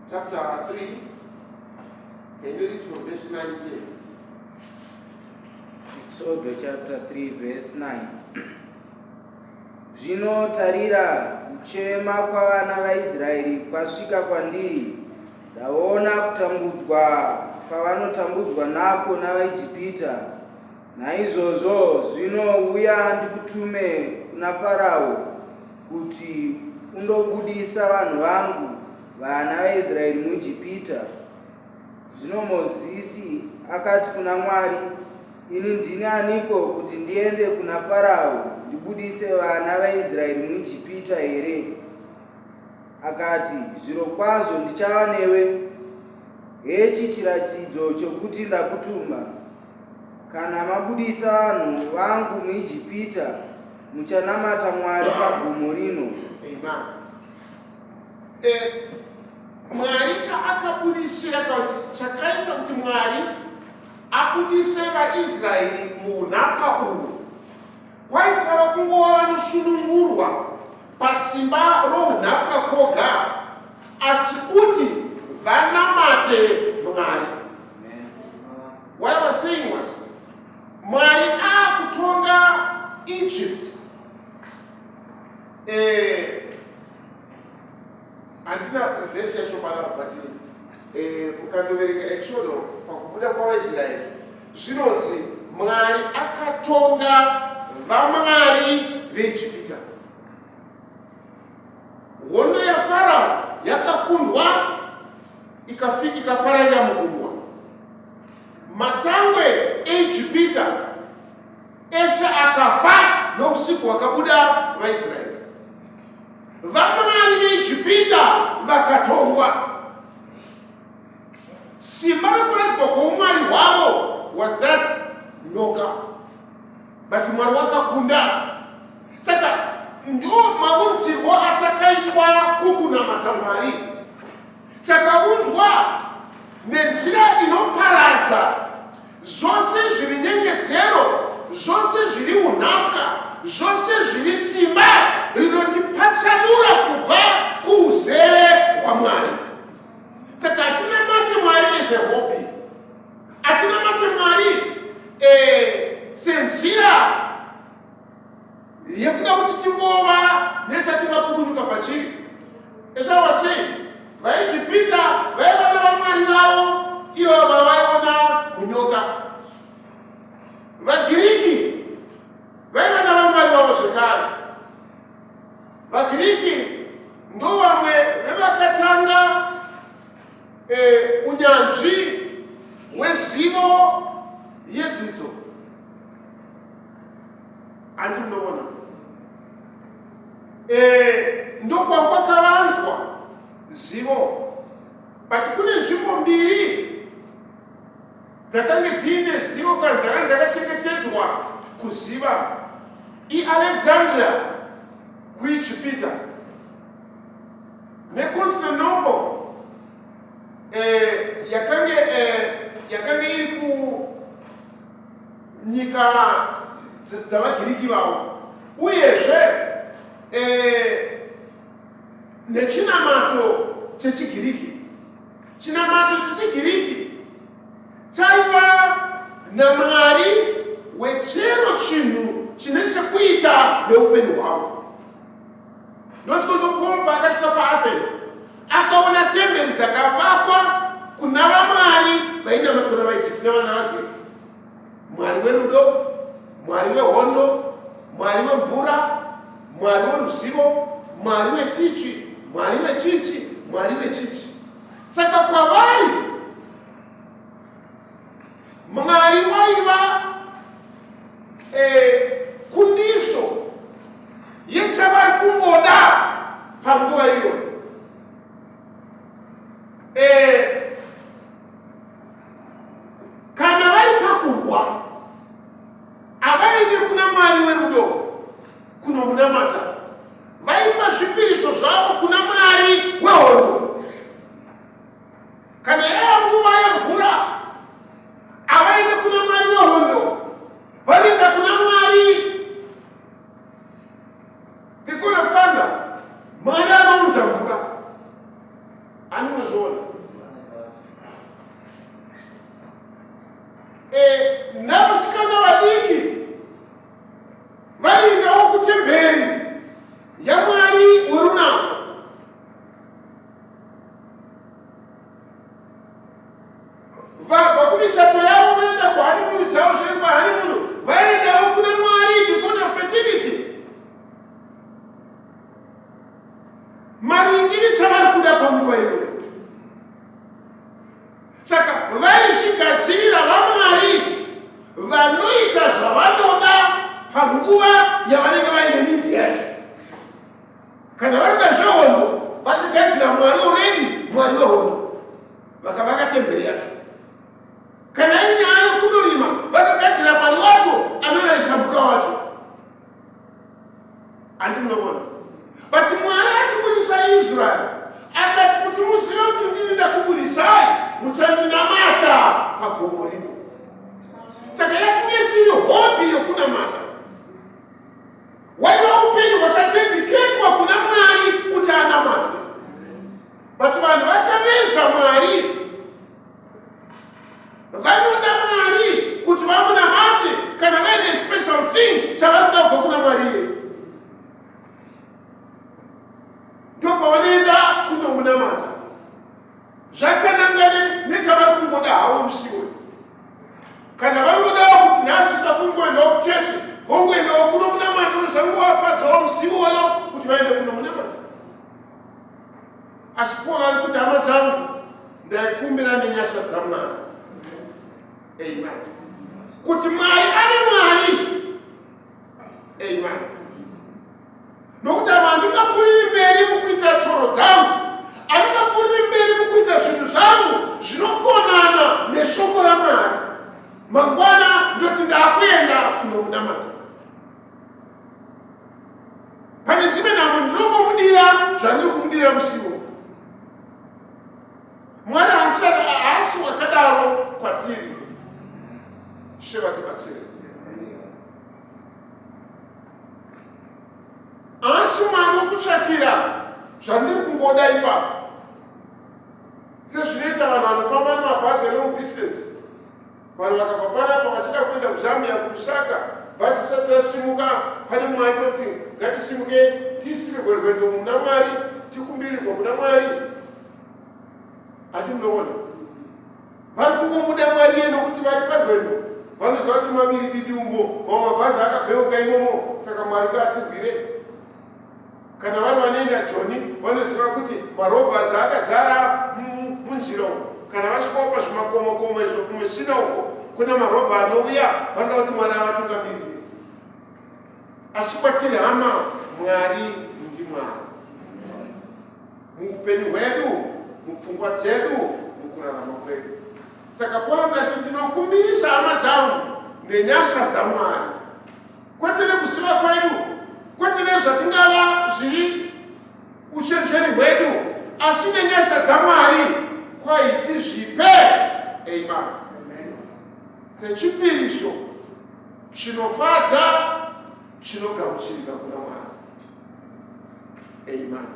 Chapter 3, can you read from verse 19? Exodus chapter 3 verse 9. Zvino tarira, kuchema kwavana vaIsraeri kwasvika kwandiri, ndaona kutambudzwa kwavanotambudzwa nako navaIjipita. Naizvozvo zvino uya ndikutume kuna Farao kuti undobudisa vanhu vangu vana vaIsraeri muIjipita. Zvino Mozisi akati kuna Mwari, Ini ndini aniko kuti ndiende kuna Farao ndibudise vana vaIsraeri muIjipita here? Akati, Zvirokwazvo ndichava newe. Hechi chiratidzo chokuti ndakutuma. Kana mabudisa vanhu vangu muIjipita, muchanamata Mwari pagomo rino. Amen. Mwari chaakabudisira kana kuti chakaita kuti Mwari abudise vaIsraeri muunhapwa uhwu kwaisava kungova vanosunungurwa pasimba rounhapwa kwoga, asi kuti vanamate Mwari. What I was saying was, Mwari. Egypt, eh, handina vhesi yacho panapa, but ukandoverenga Exodo, pakubuda kwavaIsraeri, zvinonzi Mwari akatonga vamwari veIjipita. Hondo yaFarao yakakundwa, ikapararira mugungwa. Matangwe eIjipita ese akafa nousiku hwakabuda vaIsraeri. Vamwari veIjipita vakatongwa. Simba rekuratidzwa kwoumwari hwavo was that nyoka, but Mwari wakakunda. Saka ndo maunzirwo atakaitwa kukunamata Mwari. Takaunzwa nenzira inoparadza zvose zviri nyenyedzero, zvose zviri unhapwa, zvose zviri simba rinotipatsanura kubva kuuzere hwaMwari. Saka hatinamati Mwari as a hobby, hatinamati Mwari senzira yekuda kuti tingova nechatingapukunyuka pachiri. As I was saying, vaIjipita vaiva nevamwari vavo ivo vavaiona munyoka. VaGiriki vaiva navamwari vavo zvekare. VaGiriki ndo vamwe vevakatanga unyanzvi hwezivo yedzidzo. Handi munoona, ndokwakavanzwa zivo, but kune nzvimbo mbiri dzakange dziine zivo kana dzakanga dzakachengetedzwa kuziva: iAlexandria kuIjipita neConstantinople, yakange iri kunyika dzavaGiriki vavo, uyezve nechinamato chechiGiriki. Chinamato chechiGiriki chaiva namwari wechero chinhu chine chekuita neupenyu hwavo. Ndochikonzo Paul paakasvika paAthens akaona temberi dzakavakwa kuna vamwari vainamatwa navaIjipti navana vaGiriki: mwari werudo, mwari wehondo, mwari wemvura, mwari weruzivo, mwari wechichi, mwari wechichi, mwari wechichi. Saka kwavari Mwari waiva kundiso yechavari kungoda panguva iyoyo. Kana vari pakurwa, havaende kuna mwari werudo kunomunamata, vaipa zvipiriso zvavo kuna mwari wehondo. Kana yava nguva yemvura, havaende kuna mwari wehondo, vanoenda kuna mwari the god of thunder, mwari anounza mvura. Ani munozviona? Navasikana vadiki vaiendawo kutemberi yamwari werunako. Vabva kumishato yavo voenda kuhoneymoon dzavo, zviri kwahoneymoon, vaendawo kuna mwari the god of fertility, maringiri chavari kuda panguva iyoyo. Saka vaizvigadzirira vamwari vanoita zvavanoda panguva yavanenge vaine need yacho. Kana varikuda zvehondo, vakagadzira mwari already, mwari wehondo, vakavaka temberi yacho. Kana iri nyaya yokundorima, vakagadzira mwari wacho anonayisa mvura wacho. Handi munoona? But Mwari achibudisa Israeri akati, "Kuti muzive kuti ndini ndakubudisai, muchandinamata pagomo rino." Saka yakunge isiri hobby yokunamata, waiva upenyu hwakadedicatwa kuna Mwari kuti anamatwe. But vanhu vakaveza mwari, vanoda Mwari kuti vamunamate kana vaine special thing chavari kuda kubva kuna. Kana vangodawo kuti nhasi takungoendawo kuchechi, vongoendawo kuno munamato, zvangovafadzawo musi iwoyo kuti vaende kuno munamato. Asi Paul ari kuti, hama dzangu, ndaikumbira nenyasha dzaMwari, amen, kuti Mwari ave Mwari, amen, nokuti ama handingapfuuriri mberi mukuita tsoro dzangu, handingapfuuriri mberi mukuita zvinhu zvangu zvinokonana neshoko raMwari, mangwana ndoti ndaakuenda kunomunamata. Pane zvimwe nhambo ndinongomudira zvandiri kumudira musiwo. Mwari haasi wakadaro kwatiri. She vatibatsire. Haasi Mwari wokutsvakira zvandiri kungoda ipapo, sezvinoita vanhu vanofamba nemabhazi elong distance. Vanhu vakabva panapa vachida kuenda kuZambia, kuLusaka, bhazi risati rasimuka, pane mumwe atoti, "Ngatisimuke tiisirwe rwendo muna Mwari, tikumbirirwe kuna Mwari." Hati munoona vari kungomuda Mwari ye nokuti vari parwendo, vanoziva kuti mamiri didi umo, mamwe mabhazi akabheuka imomo, saka Mwari ngaatirwire. Kana vari vanoenda Joni, vanoziva kuti marobbers akazara munzira umo. Kana vasvikawo pazvimakomokomo izvo kuMusina uko, kuna marobha anouya, vanoda kuti Mwari avatungamirire. Asi kwatiri, hama, Mwari ndiMwari muupenyu hwedu, mupfungwa dzedu, mukurarama kwedu. Saka Paul tati, "Ndinokumbirisa, hama dzangu, nenyasha dzaMwari," kwete nekuziva kwedu, kwete nezvatingava zviri uchenjeri hwedu, asi nenyasha dzaMwari, kwai tizvipe, amen, sechipiriso chinofadza, chinogamuchirika kuna Mwari, amen.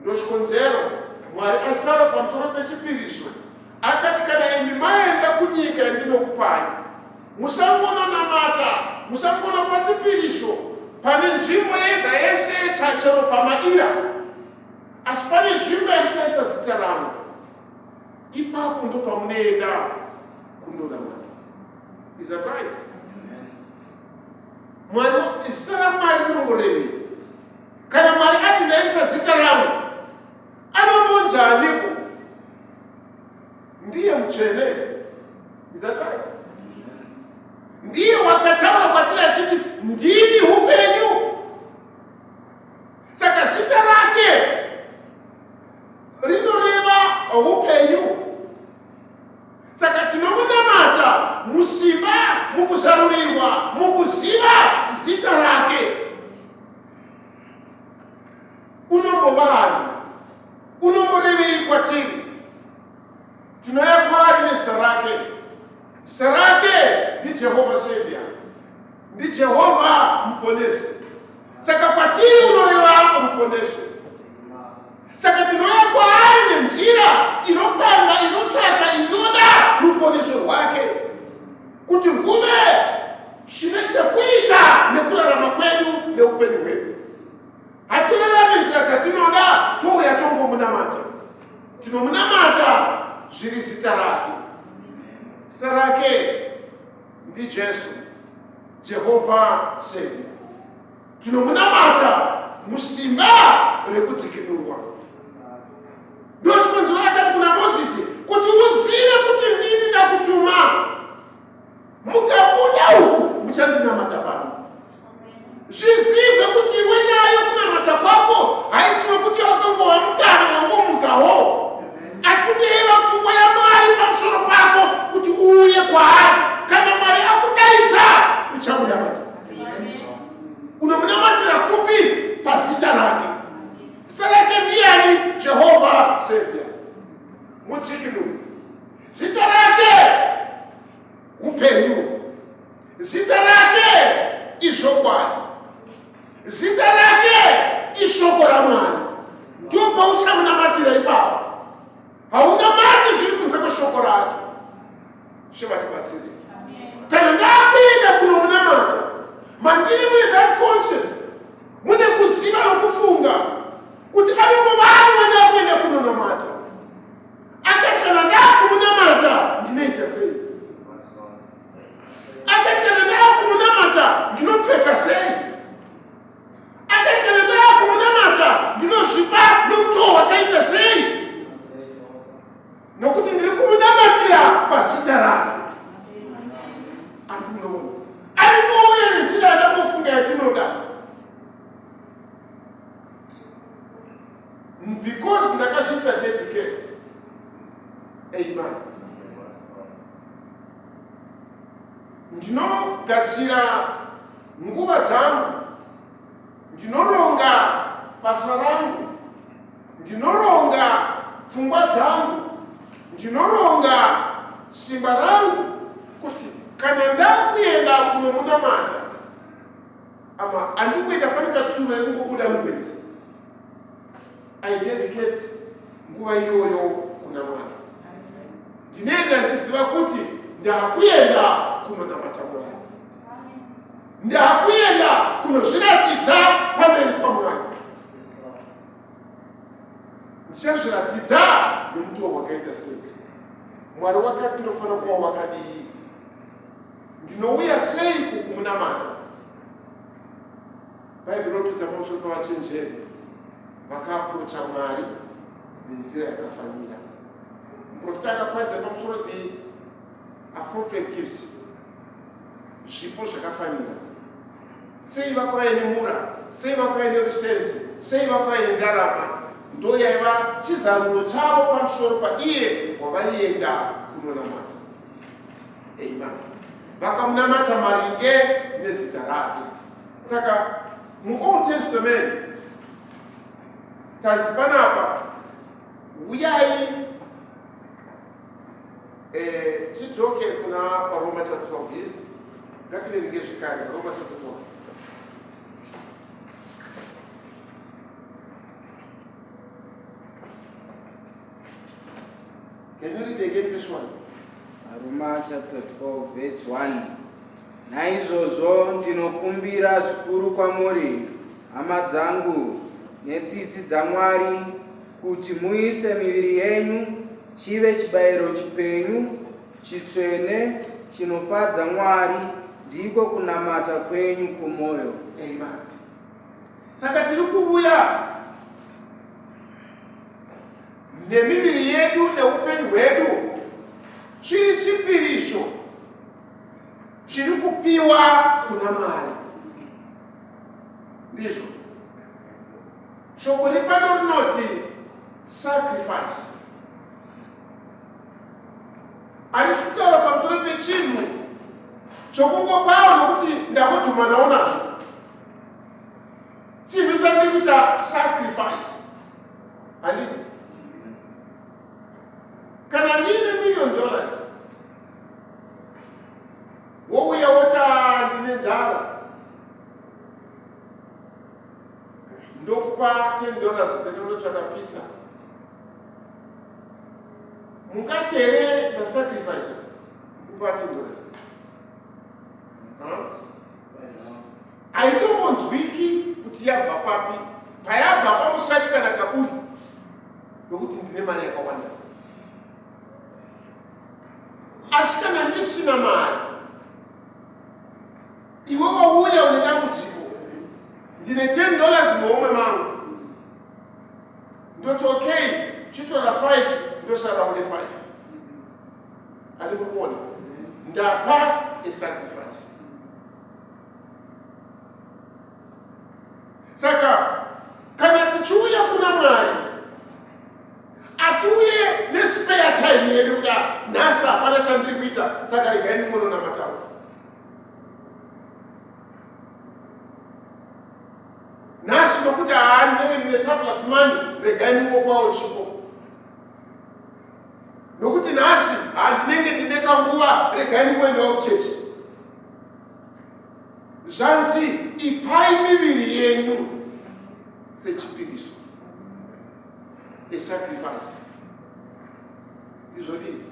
Ndochikonzero Mwari achitaura pamusoro pechipiriso, akati, "Kana imi maenda kunyika yandinokupai, musangononamata, musangonopa chipiriso pane nzvimbo yega yese chachero pamaira, asi pane nzvimbo yandichaisa zita rangu, ipapo ndo pamunoenda kundonamata." Is that right? Mwari, zita raMwari rinomborevei? Kana Mwari ati, "Ndaisa zita rangu," anombonzaniko? Ndiye mutsvene. Is that right? Ndiye wakataura kwatiri achiti, "Ndini upenyu." Saka zita rake rinoreva upenyu. Saka tinomunamata musimba, mukuzarurirwa, mukuziva zita rake. Unombovani? Unomborevei kwatiri? Tinouya kwaari nezita rake. Zita rake ndiJehovha Savior, ndiJehovha Muponesi. Saka kwatiri unoreva ruponeso. Saka tinouya kwaari nenzira inopanga, inotsvaka, inoda ruponeso rwake kuti rwuve chine chekuita nekurarama kwedu neupenyu hwedu. Hatirarami nzira dzatinoda, touya tongomunamata. Tinomunamata zviri zita rake. Zita rake ndiJesu, Jehovha Savior. Tinomunamata musimba rekudzikinurwa. Ndochikonzero akati kuna Mozisi, "Kuti uzive kuti ndini ndakutuma, mukabuda uku muchandinamata pano." Zvizivwe kuti iwe, nyaya yokunamata kwako haisi nokuti wakangova mukana wangomukawo, asi kuti yaiva pfungwa yaMwari pamusoro pako kuti uuye kwaari. Kana Mwari akudaidza, uchamunamata. Unomunamatira kupi? Pazita rake. Zita rake ndiani? Jehovha Savior, mutsikinuri. Zita rake upenyu. Zita rake izvokwadi. Zita rake ishoko raMwari. Ndipo pauchamunamatira ipapo. Haunamati zviri kunze kweshoko rake. Shevatibatsire. Kana ndakuenda kunomunamata, mandiri mune that conscience, mune kuziva nokufunga kuti anombovani wandakuenda kunonamata. Akati, "Kana ndakumunamata, ndine Ndinopfeka sei? Akati kana ndaakumunamata ndinozvipa nomutoo wakaita sei? Nokuti ndiri kumunamatira pazita rake. Ati munoona aringouya nenzira yandangofunga yatinoda because ndakazviita dedicate. Amen. Ndinogadzira nguva dzangu, ndinoronga basa rangu, ndinoronga pfungwa dzangu, ndinoronga simba rangu kuti kana ndakuenda kunomunamata ama andikuita fanika tsuro yekungobuda mugwenzi. I dedicate nguva iyoyo kuna Mwari. Ndinoenda ndichiziva kuti ndakuenda kunonamata Mwari, ndakuenda kunozviratidza pamberi paMwari. Ndichazviratidza nomutoo wakaita sei? Mwari wakati ndinofanira kuva wakadii? Ndinouya sei kukumunamata? Bhaibheri rinotiudza pamusoro pavachenjeri vakaaprocha Mwari nenzira yakafanira. Muprofita akaparidza pamusoro the appropriate gifts, zvipo zvakafanira. Sei vakauya nemura, sei vakauya nerusenzi, sei vakauya nendarama, ndo yaiva chizaruro chavo pamusoro paiye wavaienda kunonamata. Amen. Vakamunamata maringe nezita rake. Saka muOld Testament tanzi panapa uyai eh, tidzoke kuna Roma chapter 12 is ngativerenge zvekare Roma chapter 12. Can you read again verse 1? Roma chapter 12 verse 1. Naizvozvo ndinokumbira zvikuru kwamuri, hama dzangu, netsitsi dzaMwari, kuti muise miviri yenyu chive chibayiro chipenyu, chitsvene, chinofadza Mwari, ndiko kunamata kwenyu kwomwoyo. Amen. Saka tiri kuuya nemiviri yedu neupenyu hwedu chiri chipiriso chiri kupiwa kuna Mwari. Ndizvo shoko ripano rinoti sacrifice. Harisi kutaura pamusoro pechinhu chokungopawo nokuti ndakudhumanawo nazvo. Chinhu chandiri kuita sacrifice, handiti? Kana ndiine million dollars wouya woti ah, ndine nzara ndokupa 10 dollars then unotsvaka pizza mungati here ndasacrifice kupa 10 dollars haitombonzwiki kuti yabva papi payabva pamusari kana kaburi nokuti ndine mari yakawanda Asi kana ndisina mari, iwe wauya une dambudziko, ndine 10 dollars muhomwe mangu, ndoti okay, chitora 5 ndosara une 5. Ani muri kuona? Ndapa a sacrifice. Saka kana tichiuya kuna Mwari atiuye nespare time yedu kuti ah, nhasi hapana chandiri kuita saka regai ndingononamatawo nhasi nokuti haa ndinenge ndine surplus money regai ndingopawo chipo nokuti nhasi handinenge ndine kanguva regai ndingoendawo kuchechi Zvanzi ipai miviri yenyu sechipiriso, a sacrifice. Ndizvo dii?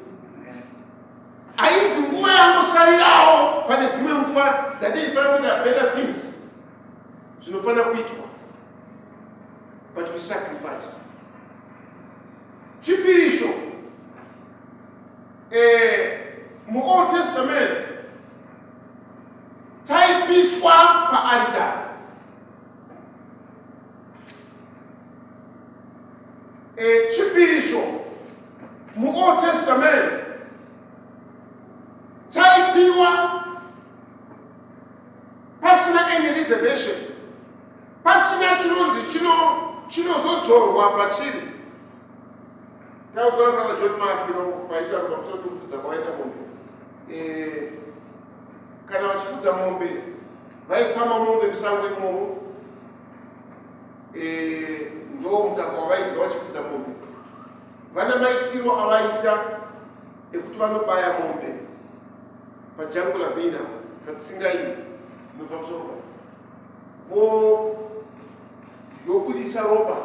Haizi nguva yangosarirawo, pane dzimwe nguva dzataifanira kuita better things zvinofanira kuitwa, but we sacrifice. Chipiriso eh, muOld Testament chaipiswa. Chaipiswa paaritari. E, chipiriso muOld Testament chaipiwa pasina any reservation, pasina chinonzi chinozodzorwa pachiri. Taudzwa naBrother John Mark ino paitaura pamusoro pekufudza kwavaita mombe. E, kana vachifudza mombe vaikama mombe musango imomo e, ndo mukaka wavaidya vachifudza mombe. Vana maitiro avaita ekuti vanobaya mombe pajugular vein apo patsinga iyi inobva musoro payo vo yobudisa ropa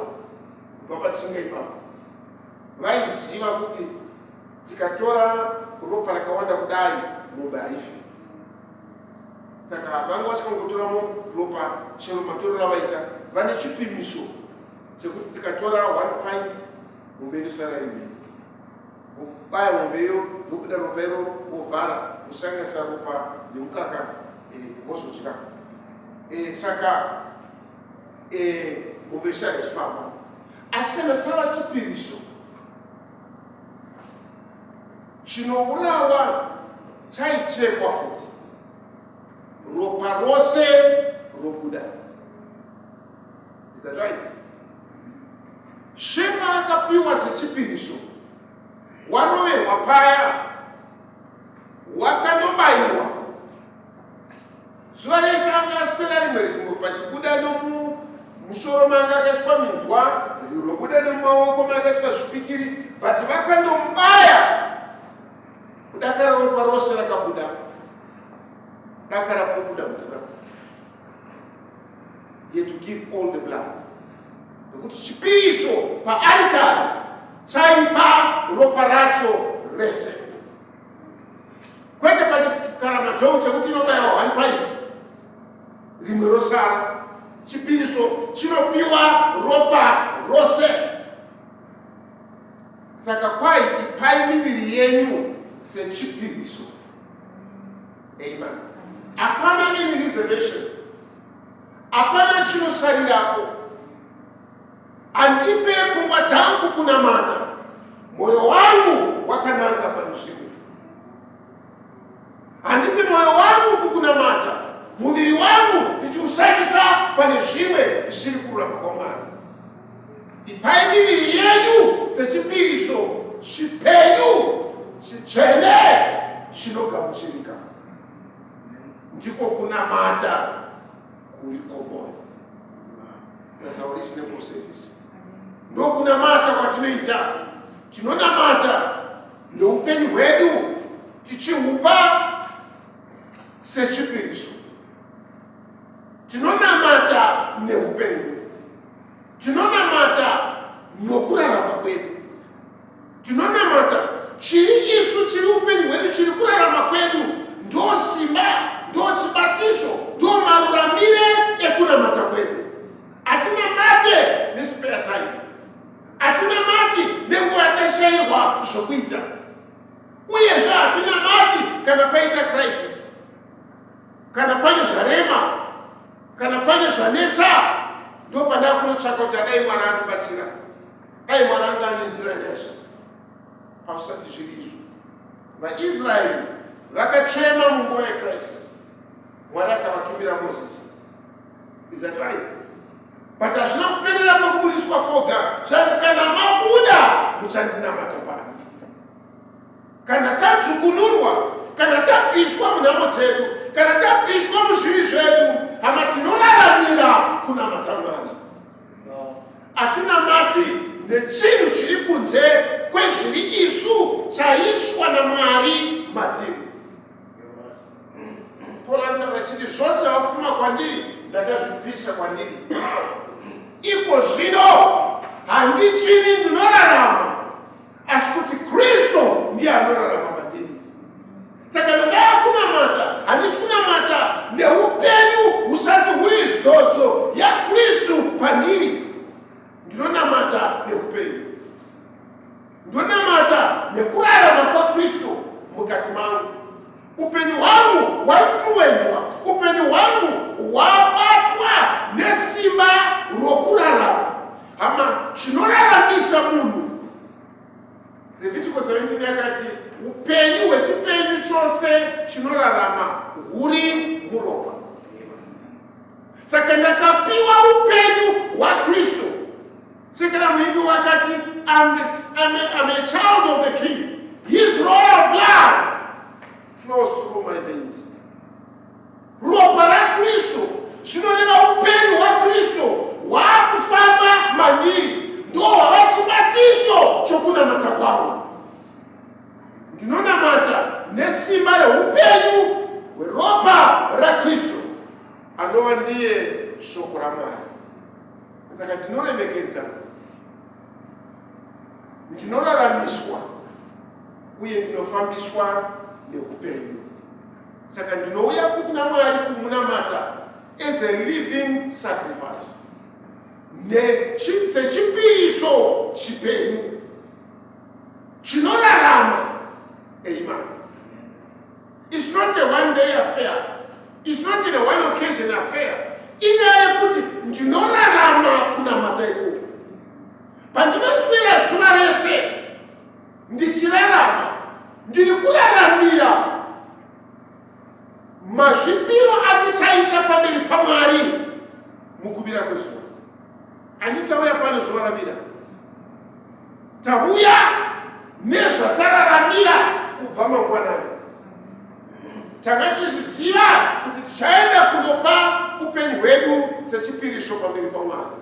kubva patsinga ipapo. Vaiziva kuti tikatora ropa rakawanda kudai mombe haifi, saka vanga vachikangotora ropa chero matorero avaita, vane chipimiso chekuti tikatora one pint mombe inosara iri mberi. Vobaya mombe iyo, yobuda ropa iroro, vovhara, vosanganisa ropa nemukaka, vozodya. Saka mombe yosara ichifamba. Asi kana chava chipiriso chinourawa, chaichekwa futi, ropa rose robuda. Is that right? Shepa akapiwa sechipiriso, waroverwa paya, wakandobayiwa zuva rese, anga aswera rimwe rimwe pachibuda nomumusoro mange akaiswa minzwa, robuda nemumaoko makaiswa zvipikiri, but vakandomubaya kudakara ropa rose rakabuda, dakara pobuda mvura. He had to give all the blood, nekuti chipiriso paaritari chaipa ropa racho rese, kwete pachikaramajou chekuti inobayiwa one pint rimwe rosara. Chipiriso chinopiwa ropa rose. Saka kwai ipai miviri yenyu sechipiriso. Amen. Hapana any reservation, hapana chinosarirapo. Handipe pfungwa dzangu kunamata, mwoyo wangu wakananga pane zvimwe. Handipi mwoyo wangu kukunamata, muviri wangu ndichiushandisa pane zvimwe zvisiri kururama kwaMwari. Ipai miviri yenyu sechipiriso chipenyu, chitsvene, chinogamuchirika, ndiko kunamata kuri kwomwoyo. That's our reasonable service. Ndokunamata kwatinoita. Tinonamata neupenyu hwedu tichihupa sechipiriso. Tinonamata neupenyu, tinonamata nokurarama kwedu, tinonamata chiri isu, chiri upenyu hwedu, chiri kurarama kwedu. Ndo simba, ndo chibatiso, ndo maruramire ekunamata kwedu. Hatinamate nespare time, hatinamati nenguva yatashayirwa zvokuita, uyezve hatinamati kana paita crisis, kana pane zvarema, kana pane zvanetsa, ndo pandaa kunotsvaka kuti adai Mwari andibatsira, dai Mwari anga andinzwira nyasha. Hausati zviri izvo. VaIsraeri vakachema munguva yecrisis, Mwari akavatumira Mozisi. Is that right? But hazvina kuperera pakubudiswa koga. Zvanzi kana mabuda muchandinamata pano. Kana tadzukunurwa, kana tabviswa munhamo dzedu, kana tabviswa muzvivi zvedu, hama, tinoraramira kunamata Mwari. Hatinamati nechinhu chiri kunze kwezviri isu chaiswa naMwari matiri. Paul anotaura achiti zvose zvavafuma kwandiri ndakazvibvisa kwandiri. Iko zvino handichini ndinorarama, asi kuti Kristu ndiye anorarama mandiri. Saka ndandava kunamata, handisi kunamata neupenyu husati huri zodzo yaKristu pandiri. Ndinonamata neupenyu, ndonamata nekurarama kwaKristu mukati mangu. Upenyu hwangu hwainfluenzwa, upenyu hwangu. Unoraramisa munhu. Levitiko 17 yakati upenyu hwechipenyu chose chinorarama huri muropa. Saka ndakapiwa upenyu hwaKristu. Sekera muimbi wakati I'm, the, I'm, a, I'm a child of the king. His royal blood flows through my veins. Ropa raKristu zvinoreva upenyu hwaKristu hwaakufamba mandiri, ndo hwava chibatiso chokunamata kwangu. Ndinonamata nesimba reupenyu hweropa raKristu anova ndiye shoko raMwari. Saka ndinoremekedza, ndinoraramiswa uye ndinofambiswa neupenyu. Saka ndinouya kuna Mwari kumunamata as a living sacrifice, sechipiriso chipenyu chinorarama. Amen. It's not a one day affair. It's not a one occasion affair. Inyaya yekuti ndinorarama kunamata ikoko. Pandinoswera zuva rese ndichirarama, ndiri kuraramira mazvipiro andichaita pamberi paMwari mukuvira kwezuva. Handitauya pano zuva ravira. Tauya nezvatararamira kubva mangwanani. Tanga tichiziva kuti tichaenda kundopa upenyu hwedu sechipiriso pamberi paMwari.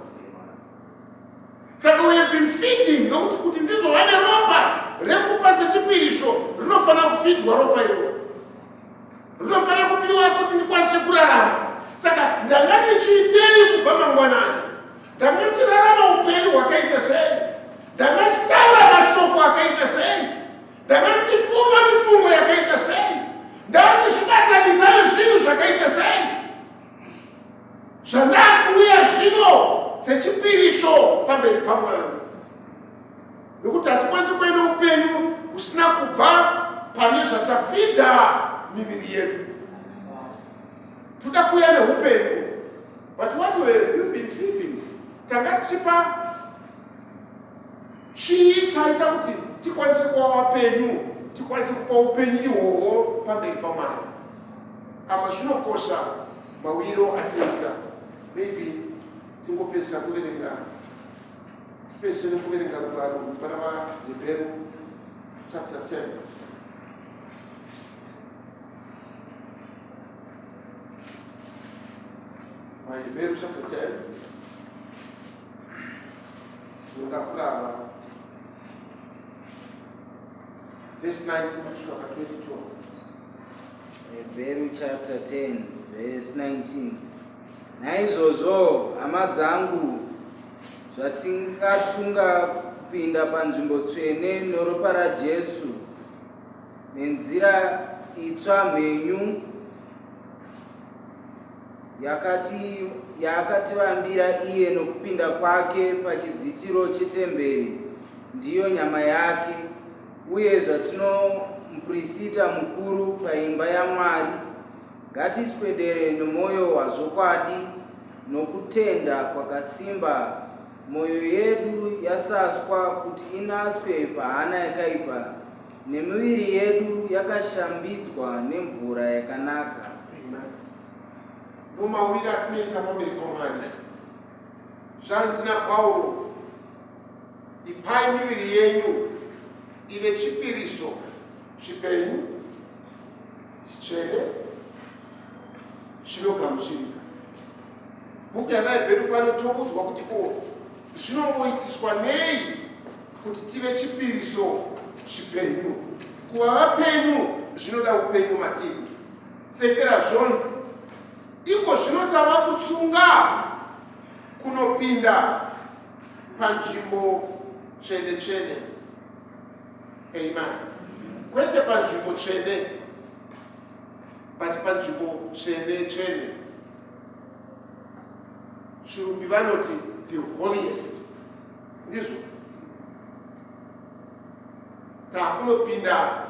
Saka we have been feeding nokuti kuti ndizova neropa rekupa sechipiriso rinofanira kufidwa ropa iro rinofanira kupiwa kuti ndikwanise kurarama. Saka ndanga ndichiitei kubva mangwanani? Ndanga ndichirarama upenyu hwakaita sei? Ndanga ndichitaura mashoko akaita sei? Ndanga ndichifunga mifungo yakaita sei? Ndanga ndichizvibatanidza nezvinhu zvakaita sei? Zvandakuuya zvino sechipiriso pamberi paMwari, nekuti hatikwanisi kuve neupenyu husina kubva pane zvatafidha miviri yedu. Toda kuuya neupenyu, but what have you been feeding? Tanga tichipa chii chaita kuti tikwanise kuva vapenyu, tikwanise kupa upenyu ihwohwo pamberi paMwari? Ama zvinokosha mawiro atinoita. Maybe tingopedzisa kuverenga, tipedzise nekuverenga rugwaro pana vaHebheru chapter 10. VaHebheru chapter 10 tinoda kurava verse 19 kusvika pa 22. Hebheru chapter 10 verse 19. Naizvozvo hama dzangu, zvatingatsunga kupinda panzvimbo tsvene noropa raJesu nenzira itsva mhenyu yakati yaakativambira iye nokupinda kwake pachidzitiro chetemberi, ndiyo nyama yake. Uye zvatino muPrisita mukuru paimba yaMwari, ngatiswedere nomwoyo wazvokwadi nokutenda kwakasimba, mwoyo yedu yasaswa kuti inatswe pahana yakaipa, nemiviri yedu yakashambidzwa nemvura yakanaka. Amen. Ndomawira atinoita pamberi paMwari. Zvanzi naPauro, Ipai miviri yenyu ive chipiriso chipenyu, chitsvene, chinogamuchirika. Bhuku yaVaHebheru pano toudzwa kuti ko zvinomboitiswa nei kuti tive chipiriso chipenyu. Kuva vapenyu zvinoda upenyu matiri. Sekera zvonzi, iko zvino tava kutsunga kunopinda panzvimbo tsvene tsvene. Amen. Kwete panzvimbo tsvene, but panzvimbo tsvene tsvene. Chirumbi vanoti the holiest. Ndizvo takunopinda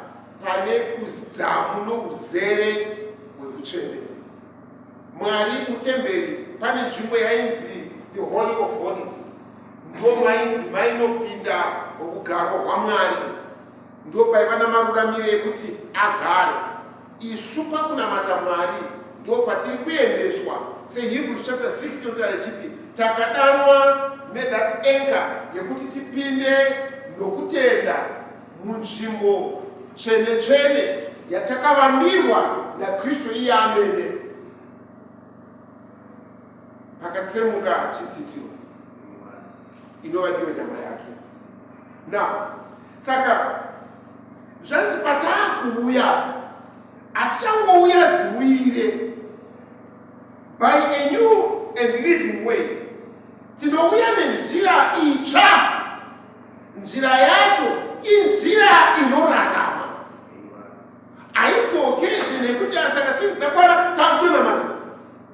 pane udzamu nouzere hweutsvene. Mwari mutemberi pane nzvimbo yainzi the holy of holies. Ndomainzi mainopinda rugaro rwaMwari, ndopaiva namaruramire ekuti agare. Isu pakunamata Mwari ndopatiri kuendeswa seHebrews chapter 6 inotaura ichiti takadanwa nethat anchor yekuti tipinde nokutenda munzvimbo tsvene tsvene yatakavambirwa naKristu iye amene. Pakatsemuka chidzitiro inova ndiyo nyama yake. Now saka zvanzi pataakuuya hatichangouya ziwire by a new and living way, tinouya nenzira itsva. Nzira yacho inzira inorarama, haisi occasion yekuti saka sinzi dzakwana takutonamata.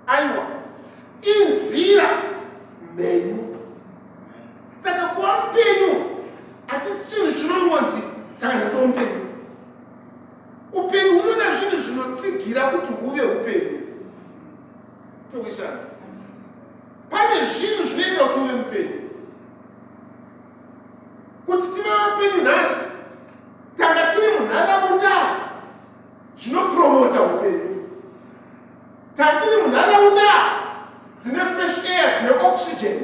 Aiwa, inzira mhenyu. Saka kuva mupenyu hachisi chinhu chinongonzi saka ndatova mupenyu. Upenyu hunoda zvinhu zvinotsigira kuti huve upenyu. Towisana, pane zvinhu zvinoita kuti uve mupenyu. Kuti tive vapenyu nhasi, tanga tiri munharaunda zvinopromota upenyu, tatiri munharaunda dzine fresh air, dzine oxygen,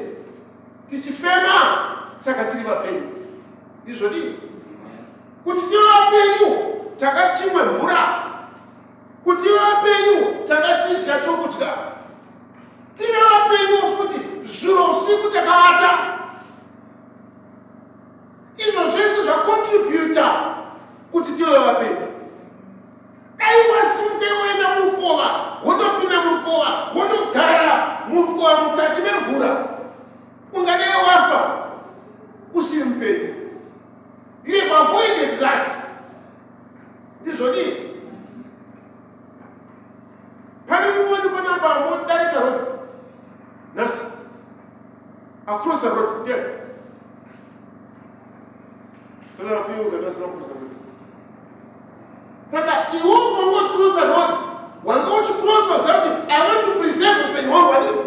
tichifema, saka tiri vapenyu. Ndizvodii kuti tive vapenyu? Takachimwe mvura. Kuti tive vapenyu, takachidya chokudya. Tive vapenyu futi, zvuro usiku takavata. Izvo zvese zvacontributa kuti tive vapenyu. Dai wasimuka woenda murukova, wondopinda murukova, wondogara murukova mukati memvura, ungadai wafa usiri mupenyu. You have avoided that. Ndizvodii? Pane mumwe wedu panapa ambodarika road nhasi, across the road there, tona kuyuka ndasina cross the road. Saka iwo panga uchicrossa road, wanga uchicrossa zati I want to preserve upenyu hwangu, handiti?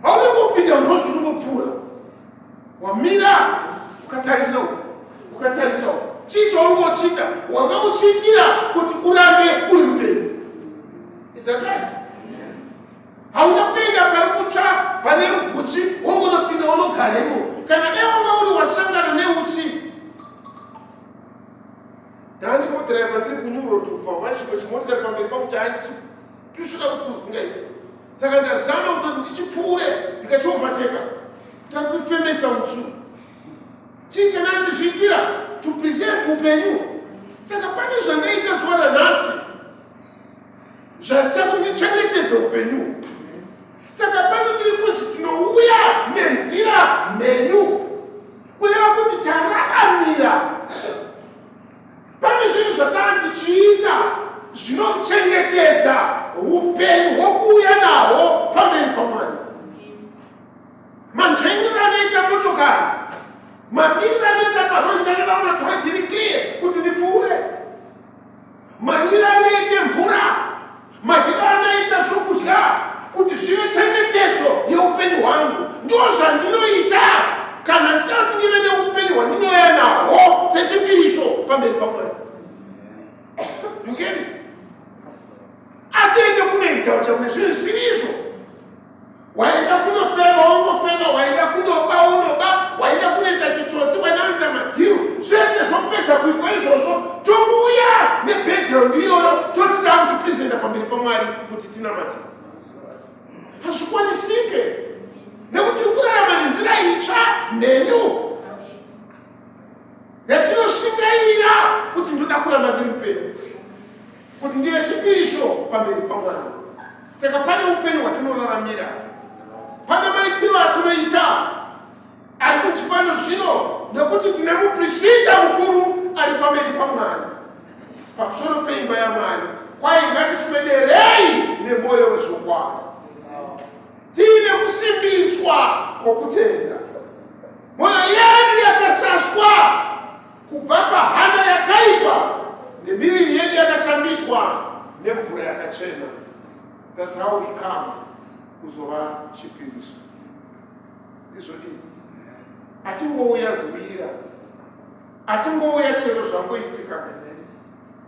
Hauna kupinda muroad, unongopfuura, wamira ukatarisa uku, ukatarisa uku. Chii chaunga uchiita? Wanga uchiitira kuti urambe uri mupenyu. Is that right? Hauna kuenda pari kutsva pane uchi wongonopinda unogara imo. Kana dai wanga uri wasangana neuchi, ndandimodhiraivha ndiri kuNew Road upa, vachimwe chimotikari pamberi pangu chaaitusvika kuti usingaita, saka ndazama kuti ndichipfuure, ndikachiovateka takufemesa utsu. Chii chandachizviitira? To preserve upenyu. Saka pane zvandaita zuva ranhasi zvaita kuti ndichengetedze upenyu. Saka pano tiri kunzi tinouya nenzira mhenyu, kureva kuti tararamira. Pane zvinhu zvataa tichiita zvinochengetedza upenyu hwokuuya nahwo pamberi paMwari. Manzvengero anoita motokari, mamiriro anoita paroni, chakadaona road iri clear kuti ndipfuure, manwiro anoita mvura, madyiro anoita zvokudya kuti zvive chengetedzo yeupenyu hwangu, ndo zvandinoita kana ndichida kuti ndive neupenyu hwandinouya nahwo sechipirisho pamberi paMwari. You get it? Atiende kunoita mune zvinhu zvisiri izvo. Waida kunofeva wongofeva, waida kundoba unoba, waida kunoita chitsotsi, waida kuita madhiru, zvese zvopedza kuitwa izvozvo, touya nebackground iyoyo toti taakuzvipresenta pamberi paMwari kuti tinamate. Hazvikwanisike nekuti tiri kurarama nenzira itsva mhenyu yatinoshingairira kuti ndoda kuramba ndiri mupenyu kuti ndive chipirisho pamberi paMwari. Saka pane upenyu hwatinoraramira, pane maitiro atinoita ari kuti pano zvino, nekuti tine muprishita mukuru ari pamberi paMwari, pamusoro peimba yaMwari. Kwai ngatiswederei nemwoyo wezvokwadi, tiine kusimbiswa kwokutenda, mwoyo yedu yakasaswa kubva pahana yakaipa nemiviri yedu yakashambidzwa nemvura yakachena. That's how we come kuzova chipiriso. Ndizvodii? Atingouya ziwira, atingouya chero zvangoitika,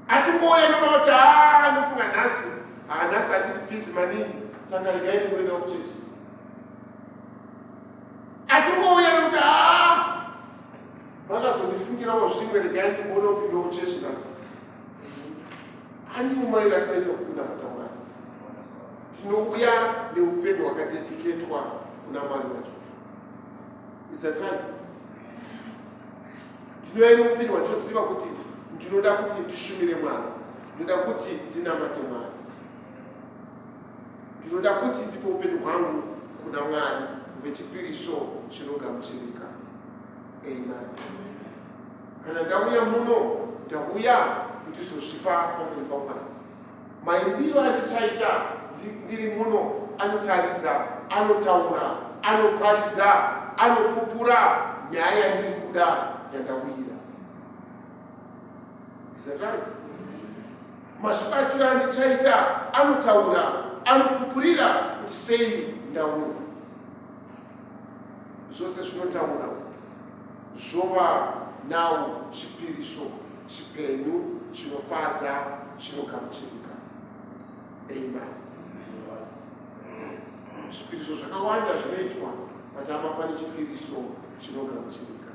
atingouya ndoda kuti haa ndofunga nhasi, haa nhasi handisi busy maningi, saka regai ndingoendawo kuchechi. Atingouya nekuti haa vakazondifungirawo zvimwe, regai ndimboona kupindawo chechi nhasi. Andiumaira atinoita kunamata Mwari, tinouya neupenyu hwakadediketwa kuna Mwari wacho. Is that right? Ndinouya neupenyu hwatoziva kuti ndinoda kuti ndishumire Mwari, ndinoda kuti ndinamate Mwari, ndinoda kuti ndipe upenyu hwangu kuna Mwari huve chipiriso chinogamuchirika. Amen. Kana ndauya muno, ndauya ndizozvipa pamberi paMwari. Maimbiro andichaita ndiri muno anotaridza, anotaura, anoparidza, anopupura nyaya yandiri kuda yandauyira. Is that right? Mazvibatiro andichaita anotaura, anopupurira kuti sei ndauya. Zvose zvinotaura zvova now chipiriso chipenyu chinofadza chinogamuchirika. Amen. Zvipiriso zvakawanda zvinoitwa, but ama pane chipiriso chinogamuchirika.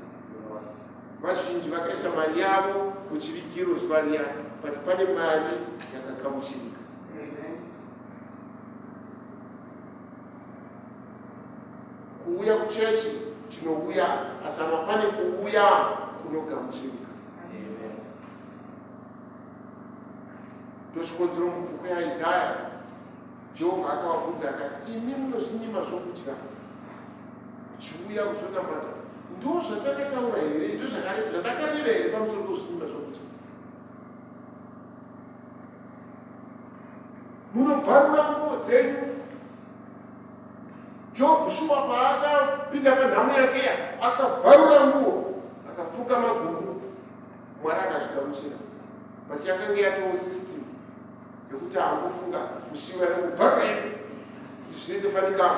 Vazhinji vakaisa mari yavo muchivigiro zuva riya, but pane mari yakagamuchirika. Kuuya kuchechi tinouya, asi ama pane kuuya kunogamuchirika. Ndochikonzero mubhuku yaIsaya Jehovha akavabvunza akati, imi munozvinyima zvokudya muchiuya kuzonamata, ndo zvatakataura here? Ndo zvandakareva here pamusoro pekuzvinyima zvokudya? Munobvarura nguo dzenyu. Job shuwa paakapinda panhamo yakeya akabvarura nguo akafuka magumbu, Mwari akazvigamuchira, but yakange yatoo system yekuti angofunga kushiva yekubvarura hembe kuti zvinoite fanika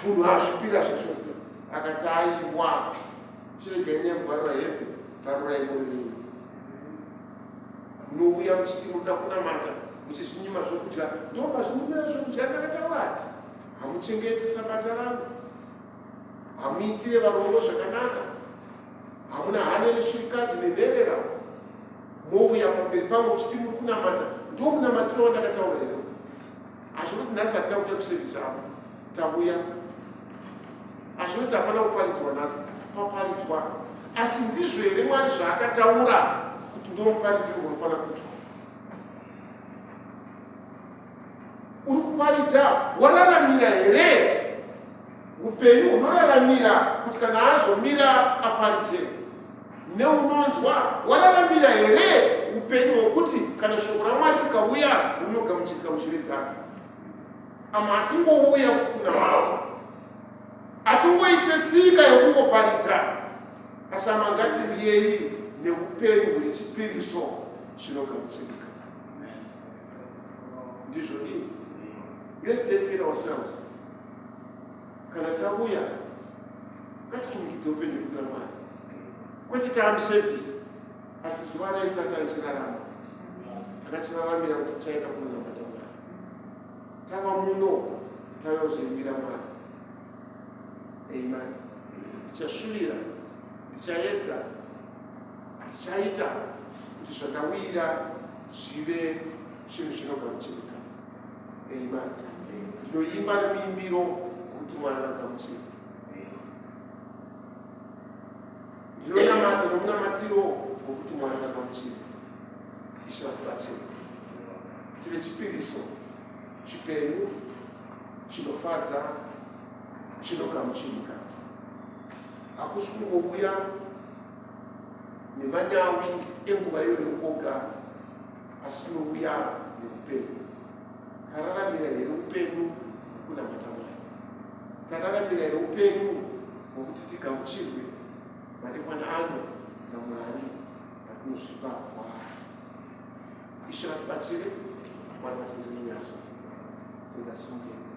munhu azvipira zvachose. Akati aiwa, chiregai nyaya yekubvarura hembe, bvarurai mwoyo yenyu. Munouya muchiti munoda kunamata muchizvinyima zvokudya, ndo mazvinyimira zvokudya ndakataura. Hamuchengeti sabata rangu, hamuitire varombo zvakanaka, hamuna hanya neshirikadzi nenherera, mouya pamberi pangu uchiti muri kunamata. Ndo munamatiro wandakataura here? Hazvinoti nhasi hatina kuuya kusevhisi apo tauya, hazvinoti hapana kuparidzwa nhasi, paparidzwa, asi ndizvo here Mwari zvaakataura kuti ndo muparidziro unofanira kuitwa? Uri kuparidza wararamira here upenyu hunoraramira kuti kana azomira aparidze? Neunonzwa wararamira here upenyu hwokuti kana shoko raMwari rikauya rinogamuchirika muzvive dzake? Ama hatingouya kukunamata, hatingoite tsika yokungoparidza, asi ama ngatiuyei neupenyu huri chipiriso chinogamuchirika. Ndizvo dii? Let's dedicate ourselves. Kana tauya ngatikumikidze upenyu hwedu kuna Mwari, kwete time service, asi zuva rese ataichirarama takachiraramira kuti tichaenda kunonamata Mwari. Tava muno tauya kuzoimbira Mwari. Amen. Ndichashuvira, ndichaedza, ndichaita kuti zvandawira zvive chinhu chinogamuchirika. Amen. Ndinoimba nemuimbiro wekuti Mwari vagamuchire. Ndinonamata nomunamatiro wokuti Mwari vagamuchire. Ishe vatibatsire tive chipiriso chipenyu chinofadza chinogamuchirika. Hakusi kungouya nemanyawi enguva iyoyo kwoga, asi tinouya neupenyu. Tararamira here upenyu hwekunamata Mwari? Tararamira here upenyu hwekuti tigamuchirwe madekwana ano naMwari patinozvipa kwaari? Ishe vatibatsire, Mwari vatinzwire nyasha. Tingasimukei.